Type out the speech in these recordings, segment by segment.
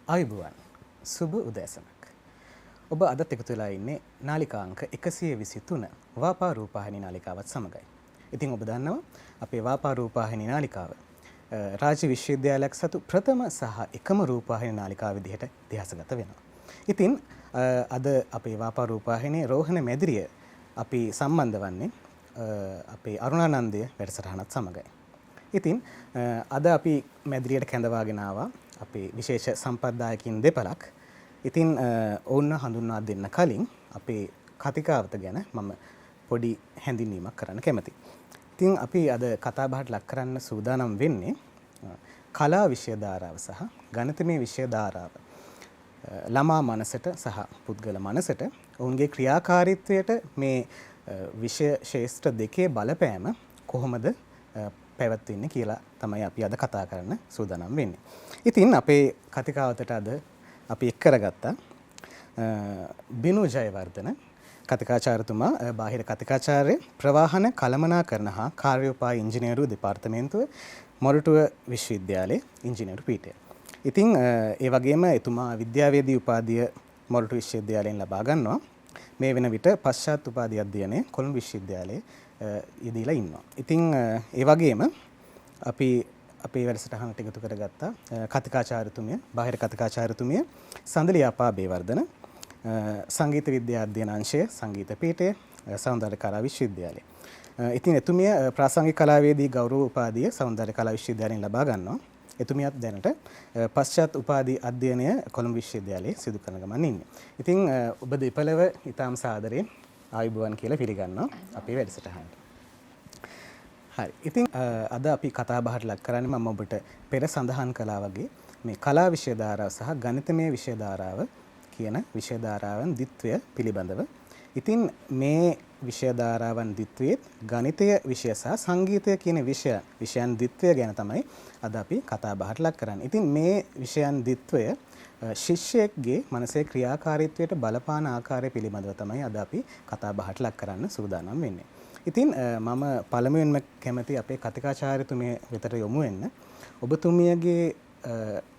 ආයුබෝවන්. සුබ උදෑසනක්. ඔබ අදත් එකතු වෙලා ඉන්නේ නාලිකා අංක 123 වාපා රූපවාහිනී නාලිකාවත් සමගයි. ඉතින් ඔබ දන්නවා අපේ වාපා රූපවාහිනී නාලිකාව රාජ්‍ය විශ්වවිද්‍යාලයක් සතු ප්‍රථම සහ එකම රූපවාහිනී නාලිකාව විදිහට ඉතිහාසගත වෙනවා. ඉතින් අද අපේ වාපා රූපවාහිනී රෝහණ මැදිරිය අපි සම්බන්ධ වන්නේ අපේ අරුණානන්දය වැඩසටහනත් සමගයි. ඉතින් අද අපි මැදිරියට කැඳවාගෙන ආවා අපේ විශේෂ සම්පත්දායකින් දෙපළක්. ඉතින් ඔවුන්ව හඳුන්වා දෙන්න කලින් අපේ කතිකාවත ගැන මම පොඩි හැඳින්වීමක් කරන්න කැමතියි. ඉතින් අපි අද කතා බහට ලක් කරන්න සූදානම් වෙන්නේ කලා විෂය ධාරාව සහ ගණිතමය විෂය ධාරාව. ළමා මනසට සහ පුද්ගල මනසට ඔවුන්ගේ ක්‍රියාකාරීත්වයට මේ විෂය ක්ෂේත්‍ර දෙකේ බලපෑම කොහොමද පැවැත්වෙන්නේ කියලා තමයි අපි අද කතා කරන්න සූදානම් වෙන්නේ. ඉතින් අපේ කතිකාවතට අද අපි එක් කරගත්තා බිනු ජයවර්ධන කතිකාචාර්යතුමා, බාහිර කතිකාචාර්ය, ප්‍රවාහන කළමනාකරණ හා කාර්යෝපාය ඉංජිනේරු දෙපාර්තමේන්තුව, මොරටුව විශ්වවිද්‍යාලයේ ඉංජිනේරු පීඨය. ඉතින් ඒ වගේම එතුමා විද්‍යාවේදී උපාධිය මොරටු විශ්වවිද්‍යාලයෙන් ලබා ගන්නවා. මේ වෙන විට පශ්චාත් උපාධි අධ්‍යයනය කොළඹ විශ්වවිද්‍යාලයේ යෙදিলা ඉන්නවා. ඉතින් ඒ වගේම අපි අපේ වැඩසටහනට එකතු කරගත්තා කතිකාචාර්යතුමිය, බාහිර කතිකාචාර්යතුමිය සඳලි යාපා බේවර්ධන, සංගීත විද්‍යා අධ්‍යයන අංශය, සංගීත පීඨය, සෞන්දර්ය කලා විශ්වවිද්‍යාලය. ඉතින් එතුමිය ප්‍රාසංගික කලාවේදී ගෞරව උපාධිය සෞන්දර්ය කලා විශ්වවිද්‍යාලයෙන් ලබා ගන්නවා. එතුමියත් දැනට පශ්චාත් උපාධි අධ්‍යයනය කොළඹ විශ්වවිද්‍යාලයේ සිදු කරන ගමන් ඉන්නේ. ඉතින් ඔබ දෙපළව ඉතාම සාදරයෙන් ආයුබෝවන් කියලා පිළිගන්නවා අපේ වැඩසටහනට. හරි. ඉතින් අද අපි කතා බහට ලක් කරන්නේ මම ඔබට පෙර සඳහන් කළා වගේ මේ කලා විෂය ධාරාව සහ ගණිතමය විෂය ධාරාව කියන විෂය ධාරාවන් ද්විත්වය පිළිබඳව. ඉතින් මේ විෂය ධාරාවන් ද්විත්වයේත් ගණිතය විෂය සහ සංගීතය කියන විෂයන් ද්විත්වය ගැන තමයි අද අපි කතා බහට ලක් කරන්නේ. ඉතින් මේ විෂයන් ද්විත්වය ශිෂ්‍යයෙක්ගේ මනසේ ක්‍රියාකාරීත්වයට බලපාන ආකාරය පිළිබඳව තමයි අද අපි කතා බහට ලක් කරන්න සූදානම් වෙන්නේ. ඉතින් මම පළමුවෙන්ම කැමති අපේ කතිකාචාර්යතුමිය වෙතට යොමු වෙන්න. ඔබතුමියගේ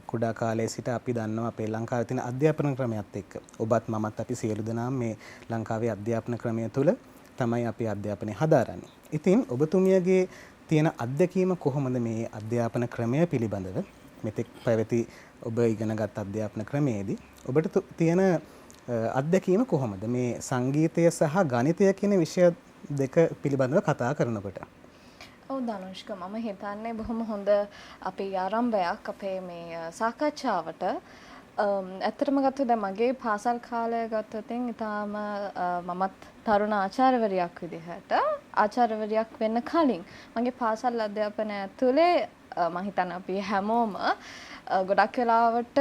කුඩා කාලයේ සිට අපි දන්නවා අපේ ලංකාවේ තියෙන අධ්‍යාපන ක්‍රමයත් එක්ක ඔබත් මමත් අපි සියලු දෙනාම මේ ලංකාවේ අධ්‍යාපන ක්‍රමය තුළ තමයි අපි අධ්‍යාපනය හදාරන්නේ. ඉතින් ඔබතුමියගේ තියෙන අත්දැකීම කොහොමද මේ අධ්‍යාපන ක්‍රමය පිළිබඳව? මෙතෙක් පැවති ඔබ ඉගෙනගත් අධ්‍යාපන ක්‍රමයේදී ඔබට තියෙන අත්දැකීම කොහොමද මේ සංගීතය සහ ගණිතය කියන විෂය දෙක පිළිබඳව කතා කරනකොට? ඔව් ධනුෂ්ක, මම හිතන්නේ බොහොම හොඳ අපේ ආරම්භයක් අපේ මේ සාකච්ඡාවට. ඇත්තටම ගත්තොත් දැන් මගේ පාසල් කාලය ගත්තොත් ඉතාම මමත් තරුණ ආචාර්යවරියක් විදිහට, ආචාර්යවරියක් වෙන්න කලින් මගේ පාසල් අධ්‍යාපනය ඇතුලේ මම හිතන්නේ අපි හැමෝම ගොඩක් වෙලාවට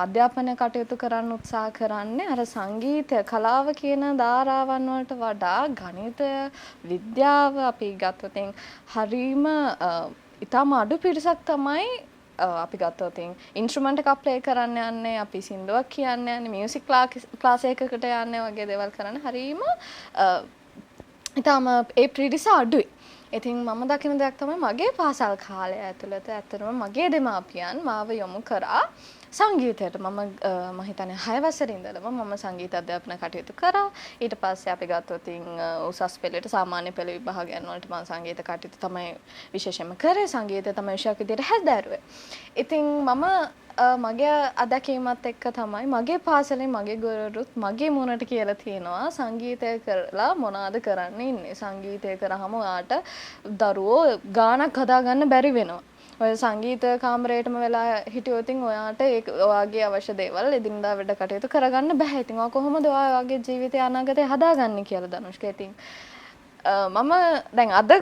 අධ්‍යාපනය කටයුතු කරන්න උත්සාහ කරන්නේ අර සංගීතය, කලාව කියන ධාරාවන් වලට වඩා ගණිතය, විද්‍යාව අපි ගත්තොත් හරීම ඉතාම අඩු පිරිසක් තමයි අපි ගත්තොත් ඉන්ස්ට්‍රුමන්ට් එකක් ප්ලේ කරන්න යන්නේ, අපි සින්දුවක් කියන්න යන්නේ, මියුසික් ක්ලාස් එකකට යන්නේ වගේ දේවල් කරන්න හරීම ඉතාම ඒ පිරිස අඩුයි. ඉතින් මම දකින දෙයක් තමයි මගේ පාසල් කාලය ඇතුළත ඇත්තටම මගේ දෙමාපියන් මාව යොමු කරා සංගීතයට. මම මම හිතන්නේ 6 වසරේ ඉඳලම මම සංගීත අධ්‍යාපන කටයුතු කරා. ඊට පස්සේ අපි ගත්තොත් උසස් පෙළට සාමාන්‍ය පෙළ විභාගයන් වලට මම සංගීත කටයුතු තමයි විශේෂයෙන්ම කරේ. සංගීතය තමයි විෂයක් විදිහට හැදෑරුවේ. ඉතින් මම මගේ අත්දැකීමත් එක්ක තමයි මගේ පාසලේ මගේ ගුරුවරුත් මගේ මුණට කියලා තියෙනවා සංගීතය කරලා මොනවාද කරන්න ඉන්නේ. සංගීතය කරාම ඔයාට දරුවෝ ගාණක් හදාගන්න බැරි වෙනවා. ඔය සංගීත කාමරේටම වෙලා හිටියොත් ඉතින් ඔයාට ඒක ඔයාගේ අවශ්‍ය දේවල් එදිනදා වැඩ කටයුතු කරගන්න බැහැ. ඉතින් ඔයා කොහොමද ඔයාගේ ජීවිතය අනාගතය හදාගන්නේ කියලා ධනුෂ්ක. ඉතින් මම දැන් අද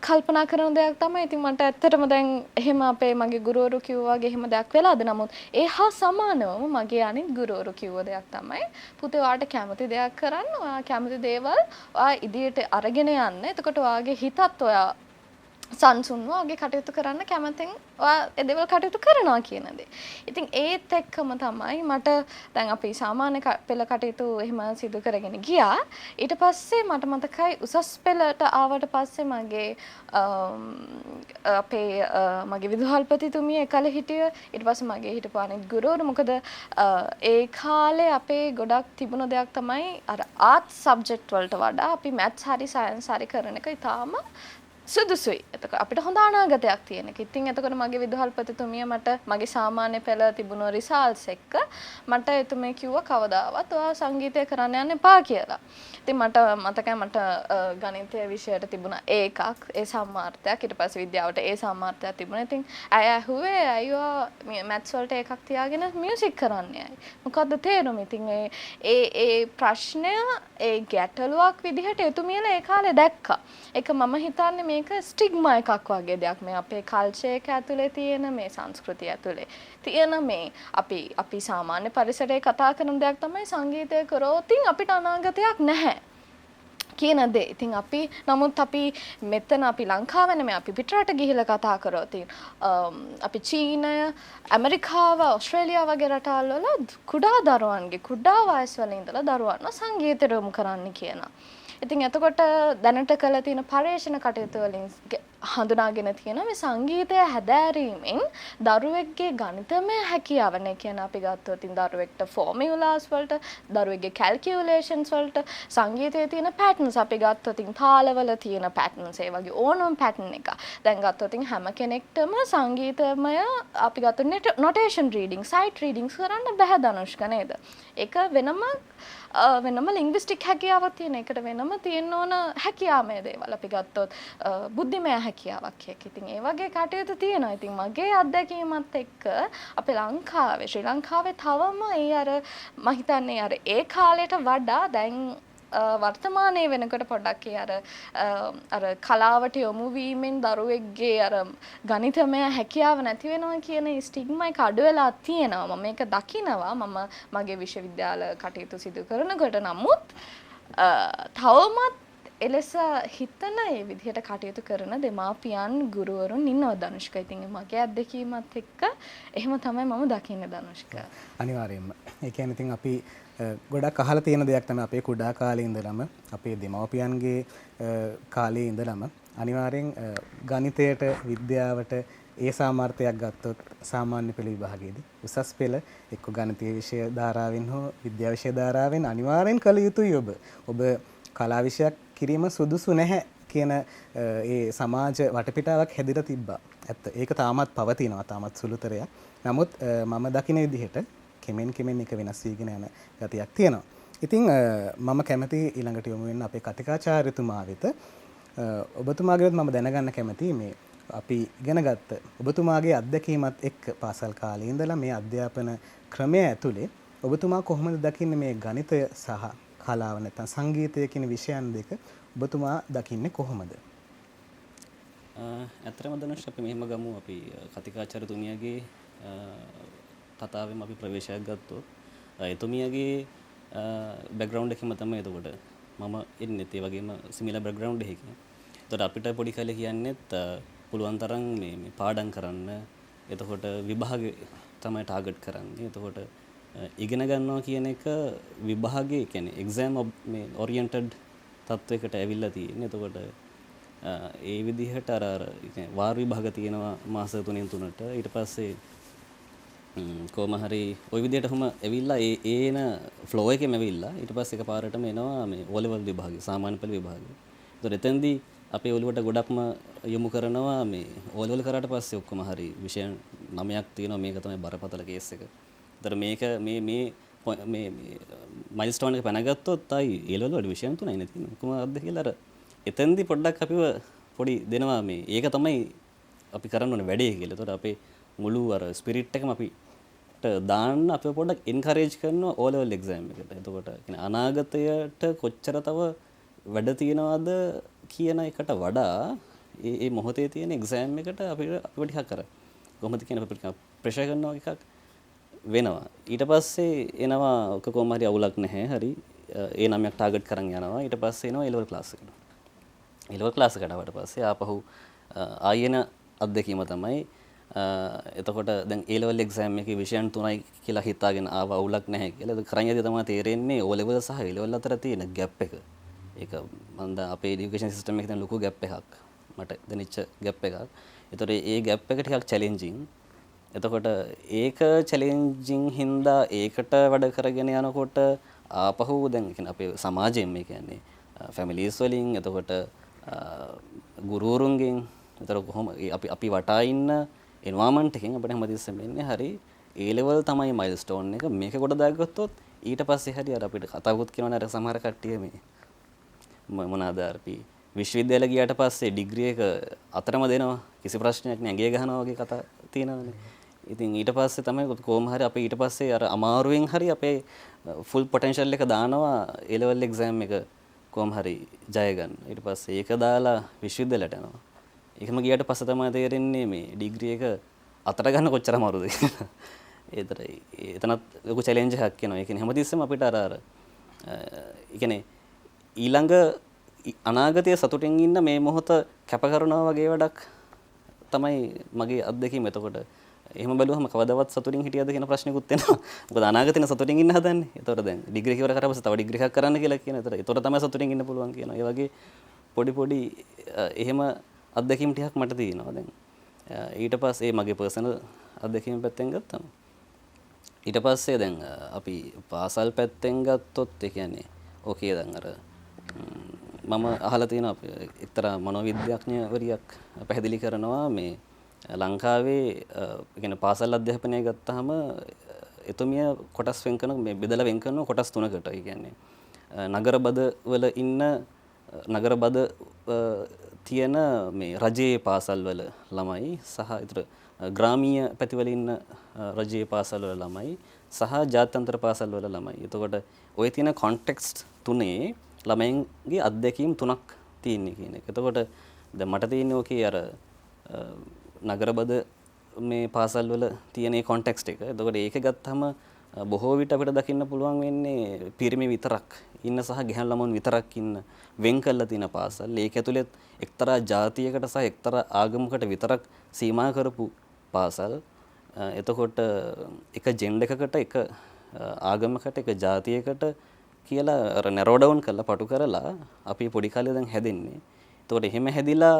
කල්පනා කරන දෙයක් තමයි ඉතින් මට ඇත්තටම දැන් එහෙම අපේ මගේ ගුරුවරු කිව්වා වගේ එහෙම දෙයක් වෙලාද? නමුත් ඒ හා සමානවම මගේ අනිත් ගුරුවරු කිව්ව දෙයක් තමයි පුතේ ඔයාට කැමති දෙයක් කරන්න, ඔයා කැමති දේවල් ඔයා ඉදිරියට අරගෙන යන්න. එතකොට ඔයාගේ හිතත් ඔයා සංසුන්ව ඔයාගේ කටයුතු කරන්න කැමතින් ඔයා ඒ දේවල් කටයුතු කරනවා කියන දේ. ඉතින් ඒත් එක්කම තමයි මට දැන් අපි සාමාන්‍ය පෙළ කටයුතු එහෙම සිදු කරගෙන ගියා. ඊට පස්සේ මට මතකයි උසස් පෙළට ආවට පස්සේ මගේ අපේ මගේ විදුහල්පතිතුමිය එකල හිටිය. ඊට පස්සේ මගේ හිටපු අනිත් ගුරුවරු, මොකද ඒ කාලේ අපේ ගොඩක් තිබුණ දෙයක් තමයි අර ආර්ට්ස් සබ්ජෙක්ට් වලට වඩා අපි මැත්ස් හරි සයන්ස් හරි කරන එක ඉතාම සුදුසුයි. එතකොට අපිට හොඳ අනාගතයක් තියෙන එක. ඉතින් එතකොට මගේ විදුහල්පතිතුමිය මට මගේ සාමාන්‍ය පෙළ තිබුණු රිසල්ට්ස් එක්ක මට එතුමිය කිව්වා කවදාවත් ඔයා සංගීතය කරන්න යන්න එපා කියලා. ඉතින් මට මතකයි මට ගණිතය විෂයට තිබුණා ඒකක්, ඒ සම්මාර්ථයක්. ඊට පස්සේ විද්‍යාවට ඒ සම්මාර්ථයක් තිබුණා. ඉතින් ඇය ඇහුවේ ඇයි ඔයා මැත්ස් වලට ඒකක් තියාගෙන මියුසික් කරන්නේ ඇයි? මොකද්ද තේරුම? ඉතින් ඒ ඒ ඒ ප්‍රශ්නය ඒ ගැටලුවක් විදිහට එතුමියලා ඒ කාලේ දැක්කා. ඒක මම හිතන්නේ මේක ස්ටිග්මා එකක් වගේ දෙයක්. මේ අපේ කල්චර් එක ඇතුලේ තියෙන, මේ සංස්කෘතිය ඇතුලේ තියෙන, මේ අපි අපි සාමාන්‍ය පරිසරයේ කතා කරන දෙයක් තමයි සංගීතය කරොතින් අපිට අනාගතයක් නැහැ කියන දේ. ඉතින් අපි නමුත් අපි මෙතන අපි ලංකාවේ නෙමෙයි, අපි පිටරට ගිහිල්ලා කතා කරොත් අපි චීනය, ඇමරිකාව, ඕස්ට්‍රේලියාව වගේ රටවල් වල කුඩා දරුවන්ගේ කුඩා වයස් වල ඉඳලා දරුවන්ව සංගීතයට යොමු කරන්න කියනවා. ඉතින් එතකොට දැනට කළ තියෙන පර්යේෂණ කටයුතු වලින් හඳුනාගෙන තියෙනවා මේ සංගීතය හැදෑරීමෙන් දරුවෙක්ගේ ගණිතමය හැකියාව නේ කියන්නේ අපි ගත්තොත් ඉතින් දරුවෙක්ට ෆෝමියුලාස් වලට, දරුවෙක්ගේ කැල්කියුලේෂන්ස් වලට, සංගීතයේ තියෙන පැටර්න්ස් අපි ගත්තොත් ඉතින් තාලවල තියෙන පැටර්න්ස්, ඒ වගේ ඕනම පැටර්න් එක. දැන් ගත්තොත් ඉතින් හැම කෙනෙක්ටම සංගීතමය අපි ගත්තොත් නොටේෂන් රීඩින්, සයිට් රීඩින්ග්ස් කරන්න බැහැ ධනුෂ්ක නේද? ඒක වෙනම වෙනම ලින්ග්විස්ටික් හැකියාවක් තියෙන එකට වෙනම තියෙන්න ඕන හැකියාමය දේවල් අපි ගත්තොත් බුද්ධිමය හැකියාවක් එක්ක. ඉතින් ඒ වගේ කටයුතු තියෙනවා. ඉතින් මගේ අත්දැකීමත් එක්ක අපේ ලංකාවේ ශ්‍රී ලංකාවේ තවම ඒ අර මම හිතන්නේ අර ඒ කාලයට වඩා දැන් වර්තමානයේ වෙනකොට පොඩ්ඩක් ඒ අර අර කලාවට යොමු වීමෙන් දරුවෙක්ගේ අර ගණිතමය හැකියාව නැති වෙනවා කියන ස්ටිග්මා එක අඩු වෙලා තියෙනවා. මම මේක දකිනවා මම මගේ විශ්වවිද්‍යාල කටයුතු සිදු කරනකොට. නමුත් තවමත් එලෙස හිතන ඒ විදිහට කටයුතු කරන දෙමාපියන් ගුරුවරුන් ඉන්නවා ධනුෂ්ක. ඉතින් මගේ අත්දැකීමත් එක්ක එහෙම තමයි මම දකින්නේ ධනුෂ්ක. අනිවාර්යයෙන්ම. ඒ කියන්නේ ඉතින් අපි ගොඩක් අහලා තියෙන දෙයක් තමයි අපේ කුඩා කාලේ ඉඳලම අපේ දෙමව්පියන්ගේ කාලේ ඉඳලම අනිවාර්යෙන් ගණිතයට විද්‍යාවට ඒ සාමර්ථ්‍යයක් ගත්තොත් සාමාන්‍ය පෙළ විභාගයේදී උසස් පෙළ එක්ක ගණිතීය විෂය ධාරාවෙන් හෝ විද්‍යා විෂය ධාරාවෙන් අනිවාර්යෙන් කළ යුතුයි. ඔබ කලා විෂයක් කිරීම සුදුසු නැහැ කියන ඒ සමාජ වටපිටාවක් හැදිලා තිබ්බා. ඇත්ත. ඒක තාමත් පවතිනවා. තාමත් සුළුතරයක්. නමුත් මම දකින විදිහට කෙමෙන් කෙමෙන් එක වෙනස් වීගෙන යන ගතියක් තියෙනවා. ඉතින් මම කැමති ඊළඟට යොමු වෙන්න අපේ කතිකාචාර්යතුමා වෙත. ඔබතුමාගෙත් මම දැනගන්න කැමතියි මේ අපි ඉගෙනගත්ත ඔබතුමාගේ අත්දැකීමත් එක්ක පාසල් කාලේ ඉඳලා මේ අධ්‍යාපන ක්‍රමය ඇතුලේ ඔබතුමා කොහොමද දකින්නේ මේ ගණිතය සහ කලාව නැත්නම් සංගීතය කියන විෂයන් දෙක ඔබතුමා දකින්නේ කොහොමද? ඇත්තටම ධනුෂ් අපි මෙහෙම ගමු, අපි කතිකාචාර්යතුමියගේ කතාවෙම අපි ප්‍රවේශයක් ගත්තොත් එතුමියගේ බැක්ග්‍රවුන්ඩ් එකෙම තමයි එතකොට මම එන්නෙත්, ඒ වගේම සිමිලර් බැක්ග්‍රවුන්ඩ් එකකින්. එතකොට අපිට පොඩි කාලේ කියන්නෙත් පුළුවන් තරම් මේ මේ පාඩම් කරන්න, එතකොට විභාග තමයි ටාගට් කරන්නේ. එතකොට ඉගෙන ගන්නවා කියන එක විභාගයේ කියන්නේ එක්සෑම් මේ ඔරියන්ටඩ් තත්වයකට ඇවිල්ලා තියෙන්නේ. එතකොට ඒ විදිහට අර අර වාර විභාග තියෙනවා මාස 3න් 3ට. ඊට පස්සේ කොහොම හරි ওই විදිහට ඔහම ඇවිල්ලා ඒ ඒන ෆ්ලෝ එකෙම ඇවිල්ලා ඊට පස්සේ එකපාරටම එනවා මේ O level විභාගය, සාමාන්‍ය පෙළ විභාගය. එතකොට එතෙන්දී අපේ ඔළුවට ගොඩක්ම යොමු කරනවා මේ O level කරාට පස්සේ ඔක්කොම හරි විෂයන් 9ක් තියෙනවා, මේක තමයි බරපතල කේස් එක. එතකොට මේක මේ මේ මේ මයිල්ස්ටෝන් එක පැනගත්තොත් ආයි A level වල විෂයන් 3යි නේ තියෙන්නේ. කොහොමද කියලා අර එතෙන්දී පොඩ්ඩක් අපිව පොඩි දෙනවා මේ ඒක තමයි අපි කරන්න ඕනේ වැඩේ කියලා. එතකොට අපේ මුළු අර ස්පිරිට් එකම අපිට දාන්න අපිව පොඩ්ඩක් එන්කරේජ් කරනවා O level exam එකට. එතකොට කියන්නේ අනාගතයට කොච්චර තව වැඩ තියෙනවද කියන එකට වඩා ඒ ඒ මොහොතේ තියෙන එක්සෑම් එකට අපිට අපිව ටිකක් අර කොහොමද කියන්නේ අපිට ටිකක් ප්‍රෙෂර් කරනවා එකක් වෙනවා. ඊට පස්සේ එනවා ඔක කොහොම හරි අවුලක් නැහැ. හරි ඒ නමයක් ටාගට් කරන් යනවා. ඊට පස්සේ එනවා A level class එකට. A level class එකට ආවට පස්සේ ආපහු ආයෙන අත්දැකීම තමයි එතකොට දැන් A level exam එකේ විෂයන් 3යි කියලා හිතාගෙන ආව අවුලක් නැහැ කියලා. ඒක කරන් යද්දී තමයි තේරෙන්නේ O level සහ A level අතර තියෙන ගැප් එක. ඒක මම දැන් අපේ එඩියුකේෂන් සිස්ටම් එකේ තියෙන ලොකු ගැප් එකක්. මට දැනෙච්ච ගැප් එකක්. ඒතකොට ඒ ගැප් එක ටිකක් චැලෙන්ජින්. එතකොට ඒක චැලෙන්ජින් හින්දා ඒකට වැඩ කරගෙන යනකොට ආපහු දැන් ඒ කියන්නේ අපේ සමාජයෙන්, මේ කියන්නේ ෆැමිලිස් වලින්, එතකොට ගුරුවරුන්ගෙන්, එතකොට කොහොම අපි වටා ඉන්න එන්වයරන්මන්ට් එකෙන් අපිට හැමතිස්සෙම එන්නේ හරි ඒ ලෙවල් තමයි මයිල්ස්ටෝන් එක. මේක ගොඩ දාගත්තොත් ඊට පස්සේ හරි අර අපිට කතාවකුත් කියනවනේ අර සමහර කට්ටිය මේ මොනවාද අර අපි විශ්වවිද්‍යාල ගියාට පස්සේ ඩිග්‍රී එක අතරම දෙනවා, කිසි ප්‍රශ්නයක් නෑ, ඇඟේ ගහනවා වගේ කතා තියෙනවනේ. ඉතින් ඊට පස්සේ තමයි කොහොම හරි අපි ඊට පස්සේ අර අමාරුවෙන් හරි අපේ ෆුල් පොටෙන්ෂල් එක දානවා ඒ ලෙවල් එක්සෑම් එක කොහොම හරි ජය ගන්න. ඊට පස්සේ ඒක දාලා විශ්වවිද්‍යාලයට යනවා. ඒකම ගියාට පස්සේ තමයි තේරෙන්නේ මේ ඩිග්‍රී එක අතට ගන්න කොච්චර අමාරුද කියලා. ඒතර එතනත් ලොකු චැලෙන්ජ් එකක් එනවා. ඒ කියන්නේ හැමතිස්සෙම අපිට අර අර ඒ කියන්නේ ඊළඟ අනාගතයේ සතුටින් ඉන්න මේ මොහොත කැප කරනවා වගේ වැඩක් තමයි මගේ අත්දැකීම. එතකොට එහෙම බැලුවහම කවදාවත් සතුටින් හිටියද කියන ප්‍රශ්නෙකුත් එනවා. මොකද අනාගතේන සතුටින් ඉන්න හදන්නේ. එතකොට දැන් ඩිග්‍රී එක ඉවර කරලා පස්සේ තව ඩිග්‍රී එකක් කරන්න කියලා කියන. එතකොට තමයි සතුටින් ඉන්න පුළුවන් කියනවා. ඒ වගේ පොඩි පොඩි එහෙම අත්දැකීම් ටිකක් මට තියෙනවා දැන්. ඊට පස්සේ මගේ පර්සනල් අත්දැකීම් පැත්තෙන් ගත්තම ඊට පස්සේ දැන් අපි පාසල් පැත්තෙන් ගත්තොත් ඒ කියන්නේ ඕකේ දැන් අර මම අහලා තියෙනවා එක්තරා මනෝවිද්‍යාඥවරියක් පැහැදිලි කරනවා මේ ලංකාවේ ඒ කියන්නේ පාසල් අධ්‍යාපනය ගත්තාම එතුමිය කොටස් වෙන් කරන මේ බෙදලා වෙන් කරන කොටස් තුනකට. ඒ කියන්නේ නගරබද වල ඉන්න නගරබද තියෙන මේ රජයේ පාසල් වල ළමයි සහ ඊතර ග්‍රාමීය පැතිවල ඉන්න රජයේ පාසල් වල ළමයි සහ ජාත්‍යන්තර පාසල් වල ළමයි. එතකොට ඔය තියෙන කොන්ටෙක්ස්ට් තුනේ ළමයින්ගේ අත්දැකීම් තුනක් තියෙන්නේ කියන එක. එතකොට දැන් මට තියෙන්නේ ඔකේ අර නගරබද මේ පාසල් වල තියෙන ඒ කොන්ටෙක්ස්ට් එක. එතකොට ඒක ගත්තම බොහෝ විට අපිට දකින්න පුළුවන් වෙන්නේ පිරිමි විතරක් ඉන්න සහ ගැහැණු ළමුන් විතරක් ඉන්න වෙන් කරලා තියෙන පාසල්. ඒක ඇතුළෙත් එක්තරා ජාතියකට සහ එක්තරා ආගමකට විතරක් සීමා කරපු පාසල්. එතකොට එක ජෙන්ඩර් එකකට, එක ආගමකට, එක ජාතියකට කියලා අර නැරෝ ඩවුන් කරලා පටු කරලා අපි පොඩි කාලේ දැන් හැදෙන්නේ. එතකොට එහෙම හැදිලා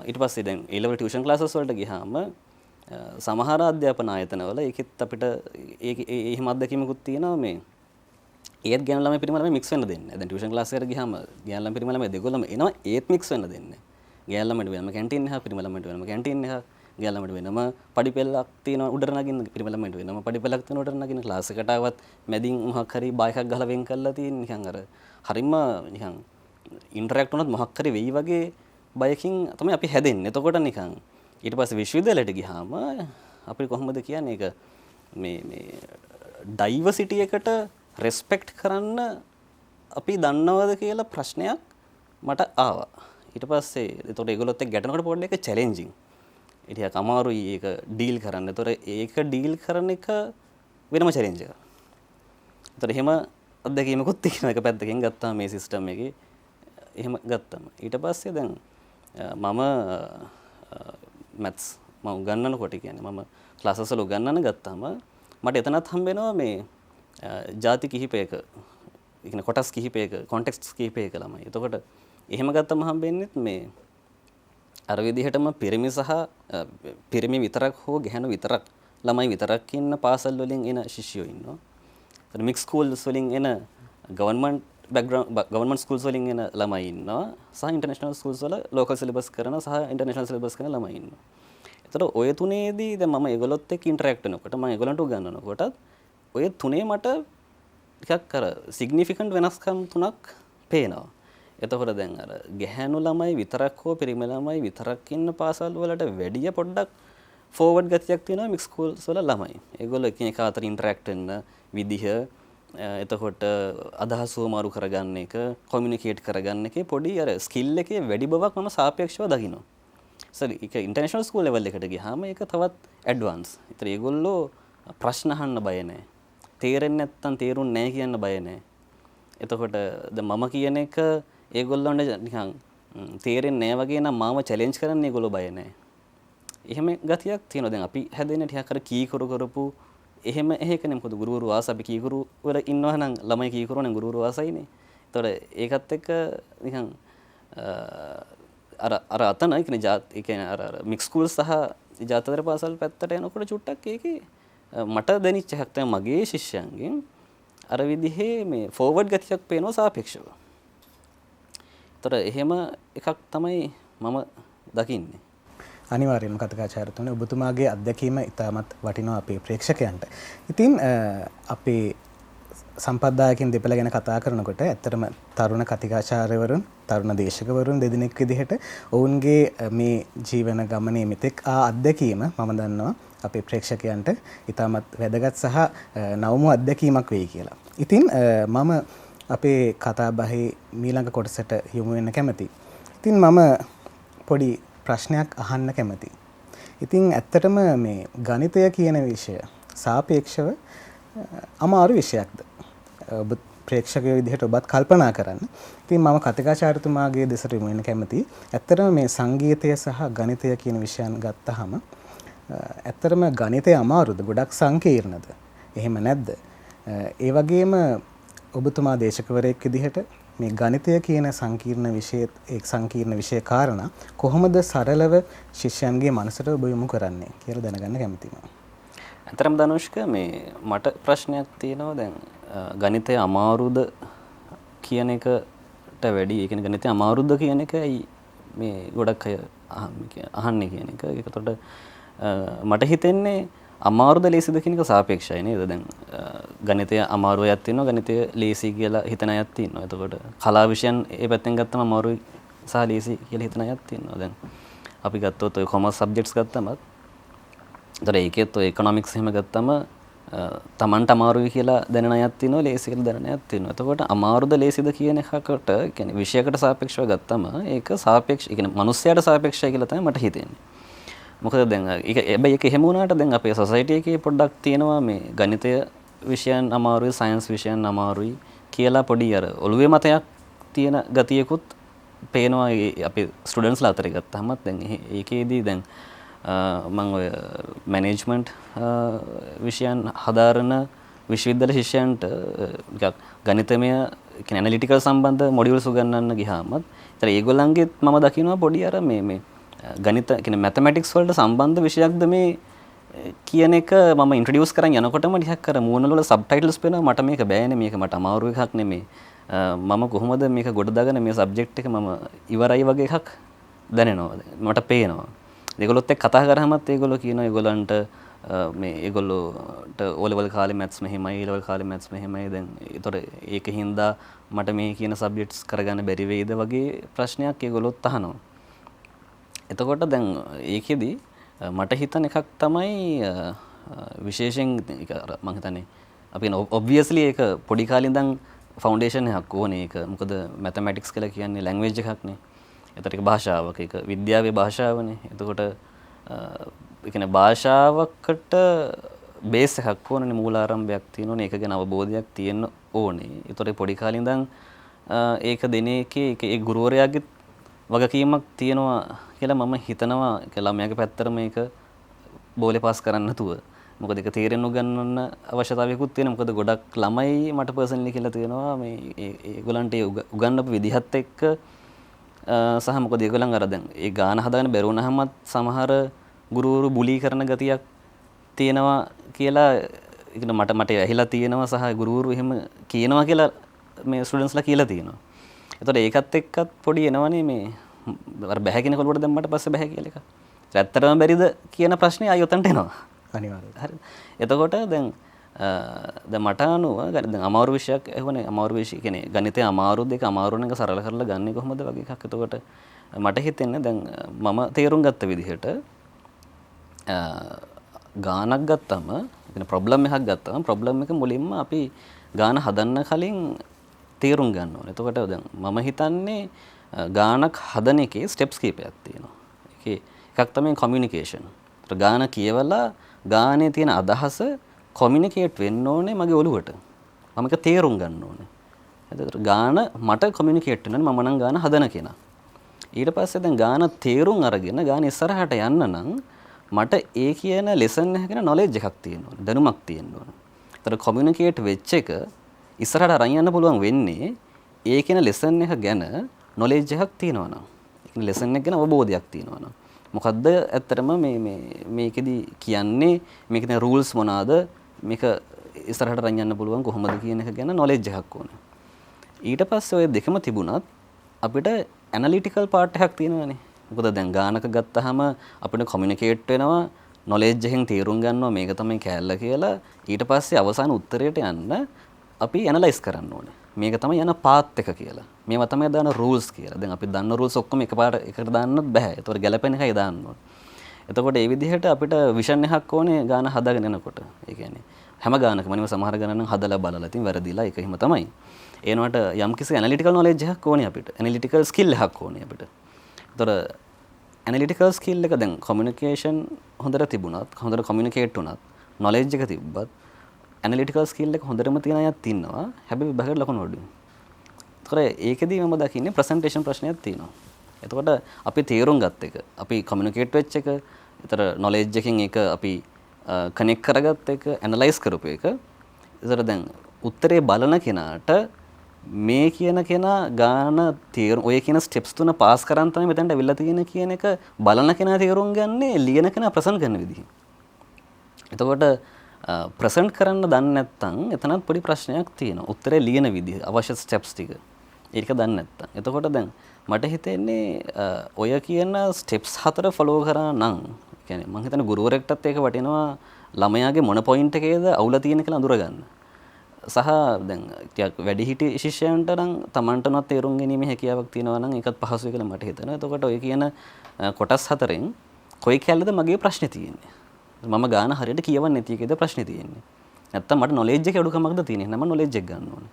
ඊට පස්සේ දැන් ඒ ලෙවල් ටියුෂන් ක්ලාසස් වලට ගියාම සමහර අධ්‍යාපන ආයතනවල ඒකෙත් අපිට ඒ එහෙම අත්දැකීමකුත් තියෙනවා. මේ ඒත් ගෑනු ළමයි පිරිමි ළමයි මික්ස් වෙන්න දෙන්නේ නැහැ. දැන් ටියුෂන් ක්ලාස් එකට ගියාම ගෑනු ළමයි පිරිමි ළමයි දෙගොල්ලම එනවා, ඒත් මික්ස් වෙන්න දෙන්නේ නැහැ. ගෑනු ළමයිට වෙනම කැන්ටින් එකක්, පිරිමි ළමයිට වෙනම කැන්ටින් එකක්, ගෑනු ළමයිට වෙනම පඩි පෙළක් තියෙනවා උඩට නගින්න, පිරිමි ළමයිට වෙනම පඩි පෙළක් තියෙනවා උඩට නගින්න. ක්ලාස් එකට ආවත් මැදින් මොකක් හරි බා එකක් ගහලා වෙන් කරලා තියෙන නිකන් අර හරිම නිකන් ඉන්ටරැක්ට් වුණත් මොකක් හරි වෙයි වගේ බයකින් තමයි අපි හැදෙන්නේ. එතකොට නිකන් ඊට පස්සේ විශ්වවිද්‍යාලයට ගියාම අපි කොහොමද කියන්නේ ඒක මේ මේ ඩයිවර්සිටි එකට රෙස්පෙක්ට් කරන්න අපි දන්නවද කියලා ප්‍රශ්නයක් මට ආවා. ඊට පස්සේ එතකොට ඒගොල්ලොත් එක්ක ගැටෙනකොට පොඩ්ඩක් ඒක චැලෙන්ජින්. ඒ ටිකක් අමාරුයි ඒක ඩීල් කරන්න. එතකොට ඒක ඩීල් කරන එක වෙනම චැලෙන්ජ් එකක්. එතකොට එහෙම අත්දැකීමකුත් තියෙනවා එක පැත්තකින් ගත්තාම මේ සිස්ටම් එකේ එහෙම ගත්තම. ඊට පස්සේ දැන් මම මැත්ස් මම උගන්වනකොට කියන්නේ මම ක්ලාසස් වල උගන්වන ගත්තාම මට එතනත් හම්බ වෙනවා මේ ජාති කිහිපයක, ඒ කියන්නේ කොටස් කිහිපයක, කොන්ටෙක්ස්ට්ස් කිහිපයක ළමයි. එතකොට එහෙම ගත්තම හම්බෙන්නෙත් මේ අර විදිහටම පිරිමි සහ පිරිමි විතරක් හෝ ගැහැණු විතරක් ළමයි විතරක් ඉන්න පාසල් වලින් එන ශිෂ්‍යයෝ ඉන්නවා. එතන මික්ස් ස්කූල්ස් වලින් එන ගවර්න්මන්ට් බැක්ග්‍රවුන්ඩ් ගවර්න්මන්ට් ස්කූල්ස් වලින් එන ළමයි ඉන්නවා සහ ඉන්ටර්නැෂනල් ස්කූල්ස් වල ලෝකල් සිලබස් කරන සහ ඉන්ටර්නැෂනල් සිලබස් කරන ළමයි ඉන්නවා. එතකොට ඔය තුනේදී දැන් මම ඒගොල්ලොත් එක්ක ඉන්ටරැක්ට් වෙනකොට මම ඒගොල්ලන්ට උගන්වනකොටත් ඔය තුනේ මට ටිකක් අර සිග්නිෆිකන්ට් වෙනස්කම් තුනක් පේනවා. එතකොට දැන් අර ගැහැණු ළමයි විතරක් හෝ පිරිමි ළමයි විතරක් ඉන්න පාසල් වලට වැඩිය පොඩ්ඩක් ෆෝවර්ඩ් ගතියක් තියෙනවා මික්ස් ස්කූල්ස් වල ළමයි. ඒගොල්ලෝ එකිනෙකා අතර ඉන්ටරැක්ට් වෙන්න විදිහ, එතකොට අදහස් හුවමාරු කරගන්න එක, කොමියුනිකේට් කරගන්න එකේ පොඩි අර ස්කිල් එකේ වැඩි බවක් මම සාපේක්ෂව දකිනවා. සරි ඒක ඉන්ටර්නැෂනල් ස්කූල් ලෙවල් එකට ගියාම ඒක තවත් ඇඩ්වාන්ස්. ඒතර ඒගොල්ලෝ ප්‍රශ්න අහන්න බය නෑ. තේරෙන්නේ නැත්තම් තේරුන්නේ නෑ කියන්න බය නෑ. එතකොට දැන් මම කියන එක ඒගොල්ලන්ට නිකන් තේරෙන්නේ නෑ වගේ නම් මාව චැලෙන්ජ් කරන්න ඒගොල්ලෝ බය නෑ. එහෙම ගතියක් තියෙනවා. දැන් අපි හැදෙන්නේ ටිකක් අර කීකරු කරපු එහෙම එහෙකනේ. මොකද ගුරුවරු ආස අපි කීකරු වල ඉන්නවා නම් ළමයි කීකරු නම් ගුරුවරු ආසයිනේ. ඒතකොට ඒකත් එක්ක නිකන් අර අර අතන ඒ කියන්නේ ජාත් ඒ කියන්නේ අර අර මික්ස් ස්කූල් සහ ජාත්‍යන්තර පාසල් පැත්තට යනකොට චුට්ටක් ඒකේ මට දැනිච්ච එකක් තමයි මගේ ශිෂ්‍යයන්ගෙන් අර විදිහේ මේ ෆෝවර්ඩ් ගතියක් පේනවා සාපේක්ෂව. ඒතර එහෙම එකක් තමයි මම දකින්නේ. අනිවාර්යයෙන්ම කතිකාචාර්යතුමනි, ඔබතුමාගේ අත්දැකීම ඉතාමත් වටිනවා අපේ ප්‍රේක්ෂකයන්ට. ඉතින් අපේ සම්පත්දායකින් දෙපළ ගැන කතා කරනකොට ඇත්තටම තරුණ කතිකාචාර්යවරුන්, තරුණ දේශකවරුන් දෙදෙනෙක් විදිහට ඔවුන්ගේ මේ ජීවන ගමනේ මෙතෙක් ආ අත්දැකීම මම දන්නවා අපේ ප්‍රේක්ෂකයන්ට ඉතාමත් වැදගත් සහ නවමු අත්දැකීමක් වෙයි කියලා. ඉතින් මම අපේ කතා බහේ මීළඟ කොටසට යොමු වෙන්න කැමතියි. ඉතින් මම පොඩි ප්‍රශ්නයක් අහන්න කැමතියි. ඉතින් ඇත්තටම මේ ගණිතය කියන විෂය සාපේක්ෂව අමාරු විෂයක්ද? ඔබ ප්‍රේක්ෂකයෝ විදිහට ඔබත් කල්පනා කරන්න. ඉතින් මම කතිකාචාර්යතුමාගේ දෙසට යොමු වෙන්න කැමතියි. ඇත්තටම මේ සංගීතය සහ ගණිතය කියන විෂයන් ගත්තහම ඇත්තටම ගණිතය අමාරුද? ගොඩක් සංකීර්ණද? එහෙම නැද්ද? ඒ වගේම ඔබතුමා දේශකවරයෙක් විදිහට මේ ගණිතය කියන සංකීර්ණ විෂය, ඒ සංකීර්ණ විෂය කාරණා කොහොමද සරලව ශිෂ්‍යයන්ගේ මනසට ඔබ යොමු කරන්නේ කියලා දැනගන්න කැමතියි මම. ඇත්තටම ධනුෂ්ක, මේ මට ප්‍රශ්නයක් තියෙනවා. දැන් ගණිතය අමාරුද කියන එකට වැඩි, ඒ කියන්නේ ගණිතය අමාරුද කියන එක ඇයි මේ ගොඩක් අය අහන්නේ කියන එක. ඒකට මට හිතෙන්නේ අමාරුද ලේසිද කියන එක සාපේක්ෂයි නේද? දැන් ගණිතය අමාරු අයත් ඉන්නවා, ගණිතය ලේසි කියලා හිතන අයත් ඉන්නවා. එතකොට කලා විෂයන් ඒ පැත්තෙන් ගත්තම අමාරුයි සහ ලේසි කියලා හිතන අයත් ඉන්නවා. දැන් අපි ගත්තොත් ඔය කොමර්ස් සබ්ජෙක්ට්ස් ගත්තමත්, එතකොට ඒකෙත් ඔය ඉකොනොමික්ස් එහෙම ගත්තම තමන්ට අමාරුයි කියලා දැනෙන අයත් ඉන්නවා, ලේසි කියලා දැනෙන අයත් ඉන්නවා. එතකොට අමාරුද ලේසිද කියන එකකට, කියන්නේ විෂයකට සාපේක්ෂව ගත්තම ඒක සාපේක්ෂ, ඒ කියන්නේ මනුස්සයාට සාපේක්ෂයි කියලා තමයි මට හිතෙන්නේ. මොකද දැන් ඒක හැබැයි ඒක එහෙම වුණාට දැන් අපේ සොසයිටි එකේ පොඩ්ඩක් තියෙනවා මේ ගණිතය විෂයන් අමාරුයි, සයන්ස් විෂයන් අමාරුයි කියලා පොඩි අර ඔළුවේ මතයක් තියෙන ගතියකුත් පේනවා අපේ ස්ටුඩන්ට්ස්ලා අතරේ ගත්තහමත්. දැන් ඒකේදී දැන් මම ඔය මැනේජ්මන්ට් විෂයන් හදාරන විශ්වවිද්‍යාල ශිෂ්‍යයන්ට නිකක් ගණිතමය කියන්නේ ඇනලිටිකල් සම්බන්ධ මොඩියුල්ස් උගන්වන්න ගියාමත් ඒතර ඒගොල්ලන්ගෙත් මම දකිනවා පොඩි අර මේ මේ ගණිත කියන්නේ මැතමැටික්ස් වලට සම්බන්ධ විෂයක්ද මේ කියන එක මම ඉන්ට්‍රොඩියුස් කරන් යනකොටම ටිකක් අර මූණ වල සබ්ටයිටල්ස් පේනවා. මට මේක බෑනේ, මේක මට අමාරු එකක් නෙමෙයි, මම කොහොමද මේක ගොඩ දාගෙන මේ සබ්ජෙක්ට් එක මම ඉවරයි වගේ එකක් දැනෙනවා මට පේනවා. ඒගොල්ලොත් එක්ක කතා කරාමත් ඒගොල්ලෝ කියනවා ඒගොල්ලන්ට මේ ඒගොල්ලෝට O level කාලේ මැත්ස් මෙහෙමයි, A level කාලේ මැත්ස් මෙහෙමයි, දැන් ඒතොර ඒක හින්දා මට මේ කියන සබ්ජෙක්ට්ස් කරගන්න බැරි වෙයිද වගේ ප්‍රශ්නයක් ඒගොල්ලොත් අහනවා. එතකොට දැන් ඒකෙදි මට හිතන එකක් තමයි විශේෂයෙන් ඒක අර මං හිතන්නේ අපි ඔබ්වියස්ලි ඒක පොඩි කාලේ ඉඳන් ෆවුන්ඩේෂන් එකක් ඕනේ ඒක. මොකද මැතමැටික්ස් කියලා කියන්නේ ලැන්ග්වේජ් එකක් නේ. එතකොට ඒක භාෂාවක්, ඒක විද්‍යාවේ භාෂාවනේ. එතකොට ඒ කියන්නේ භාෂාවකට බේස් එකක් ඕනනේ, මූලාරම්භයක් තියෙන්න ඕනේ, ඒක ගැන අවබෝධයක් තියෙන්න ඕනේ. එතකොට පොඩි කාලේ ඉඳන් ඒක දෙන එකේ ඒක ඒ ගුරුවරයාගේ වගකීමක් තියෙනවා කියලා මම හිතනවා. ඒක ළමයාගේ පැත්තට මේක බෝලේ පාස් කරන්න නැතුව. මොකද ඒක තේරෙන්න උගන්වන්න අවශ්‍යතාවයකුත් තියෙනවා. මොකද ගොඩක් ළමයි මට පර්සනලි කියලා තියෙනවා මේ ඒගොල්ලන්ට ඒ උගන්වපු විදිහත් එක්ක සහ මොකද ඒගොල්ලන් අර දැන් ඒ ගාන හදාගෙන බැරි වුණාමත් සමහර ගුරුවරු බුලි කරන ගතියක් තියෙනවා කියලා ඒ කියන්නේ මට ඇහිලා තියෙනවා සහ ගුරුවරු එහෙම කියනවා කියලා මේ ස්ටුඩන්ට්ස්ලා කියලා තියෙනවා. එතකොට ඒකත් එක්කත් පොඩි එනවනේ මේ අර බැහැ කියන කොළුවට දැම්මට පස්සේ බැහැ කියලා එකක්. ඇත්තටම බැරිද කියන ප්‍රශ්නේ ආයෙ ඔතනට එනවා. අනිවාර්යයෙන්. හරි. එතකොට දැන් දැන් මට අනුව දැන් අමාරු විෂයක් ඇහුවනේ, අමාරු විෂය කියන්නේ ගණිතය අමාරුද, ඒක අමාරු නම් සරල කරලා ගන්නේ කොහොමද වගේ එකක්. එතකොට මට හිතෙන්නේ දැන් මම තේරුම් ගත්ත විදිහට ගානක් ගත්තම, ඒ කියන්නේ ප්‍රොබ්ලම් එකක් ගත්තම ප්‍රොබ්ලම් එක මුලින්ම අපි ගාන හදන්න කලින් තේරුම් ගන්න ඕනේ. එතකොට දැන් මම හිතන්නේ ගානක් හදන එකේ ස්ටෙප්ස් කීපයක් තියෙනවා. ඒකේ එකක් තමයි කොමියුනිකේෂන්. ඒතර ගාන කියවලා ගානේ තියෙන අදහස කොමියුනිකේට් වෙන්න ඕනේ මගේ ඔළුවට. මම ඒක තේරුම් ගන්න ඕනේ. එතකොට ගාන මට කොමියුනිකේට් වෙන්න ඕනේ, මම නම් ගාන හදන කෙනා. ඊට පස්සේ දැන් ගාන තේරුම් අරගෙන ගාන ඉස්සරහට යන්න නම් මට ඒ කියන ලෙසන් එක ගැන නොලෙජ් එකක් තියෙන්න ඕන, දැනුමක් තියෙන්න ඕන. ඒතර කොමියුනිකේට් වෙච්ච එක ඉස්සරහට අරන් යන්න පුළුවන් වෙන්නේ ඒ කියන ලෙසන් එක ගැන නොලෙජ් එකක් තියෙනවා නම්. ඒ කියන්නේ ලෙසන් එක ගැන අවබෝධයක් තියෙනවා නම්. මොකද්ද ඇත්තටම මේ මේ මේකෙදි කියන්නේ, මේකේ තියෙන රූල්ස් මොනවාද, මේක ඉස්සරහට අරන් යන්න පුළුවන් කොහොමද කියන එක ගැන නොලෙජ් එකක් ඕන. ඊට පස්සේ ඔය දෙකම තිබුණත් අපිට ඇනලිටිකල් පාර්ට් එකක් තියෙනවානේ. මොකද දැන් ගානක ගත්තාම අපිට කොමියුනිකේට් වෙනවා, නොලෙජ් එකෙන් තේරුම් ගන්නවා මේක තමයි කෑල්ල කියලා. ඊට පස්සේ අවසාන උත්තරයට යන්න අපි ඇනලයිස් කරන්න ඕනේ. මේක තමයි යන පාත් එක කියලා. මේවා තමයි දාන රූල්ස් කියලා. දැන් අපි දන්න රූල්ස් ඔක්කොම එකපාර එකට දාන්නත් බෑ. ඒතකොට ගැලපෙන එකයි දාන්න ඕනේ. එතකොට ඒ විදිහට අපිට විෂන් එකක් ඕනේ ගාන හදාගෙන යනකොට. ඒ කියන්නේ හැම ගානකම නෙවෙයි, සමහර ගාන නම් හදලා බලලා ඉතින් වැරදිලා ඒක එහෙම තමයි. ඒ වුණාට යම්කිසි ඇනලිටිකල් නොලෙජ් එකක් ඕනේ අපිට. ඇනලිටිකල් ස්කිල් එකක් ඕනේ අපිට. ඒතකොට ඇනලිටිකල් ස්කිල් එක දැන් කොමියුනිකේෂන් හොඳට තිබුණත්, හොඳට කොමියුනිකේට් වුණත්, නොලෙජ් එක තිබ්බත් ඇනලිටිකල් ස්කිල් එක හොඳටම තියෙන අයත් ඉන්නවා. හැබැයි විභාගයට ලකුණු අඩුයි. ඒතකොට ඒකෙදී මම දකින්නේ ප්‍රසන්ටේෂන් ප්‍රශ්නයක් තියෙනවා. එතකොට අපි තේරුම් ගත්ත එක, අපි කොමියුනිකේට් වෙච්ච එක, ඒතර නොලෙජ් එකෙන් ඒක අපි කනෙක්ට් කරගත්ත එක, ඇනලයිස් කරපු එක. ඒතර දැන් උත්තරේ බලන කෙනාට මේ කියන කෙනා ගාන තේරුම් ඔය කියන ස්ටෙප්ස් තුන පාස් කරන් තමයි මෙතනට අවිල්ලා තියෙන කියන එක බලන කෙනා තේරුම් ගන්නේ ලියන කෙනා ප්‍රසන්ට් කරන විදිහ. එතකොට ප්‍රසන්ට් කරන්න දන්නේ නැත්නම් එතනත් පොඩි ප්‍රශ්නයක් තියෙනවා. උත්තරේ ලියන විදිහ, අවශ්‍ය ස්ටෙප්ස් ටික. ඒක දන්නේ නැත්නම්. එතකොට දැන් මට හිතෙන්නේ ඔය කියන ස්ටෙප්ස් හතර ෆලෝ කරා නම්, ඒ කියන්නේ මං හිතන්නේ ගුරුවරයෙක්ටත් ඒක වටිනවා ළමයාගේ මොන පොයින්ට් එකේද අවුල තියෙන කියලා අඳුරගන්න. සහ දැන් ටිකක් වැඩිහිටි ශිෂ්‍යයන්ට නම් තමන්ටනවත් තේරුම් ගැනීමේ හැකියාවක් තියෙනවා නම් ඒකත් පහසුයි කියලා මට හිතෙනවා. එතකොට ඔය කියන කොටස් හතරෙන් කොයි කැලේද මගේ ප්‍රශ්නේ තියෙන්නේ? මම ගාන හරියට කියවන්නේ නැති එකේද ප්‍රශ්නේ තියෙන්නේ? නැත්තම් මට නොලෙජ් එකේ අඩුකමක්ද තියෙන්නේ? එහෙනම් මම නොලෙජ් එක ගන්න ඕනේ.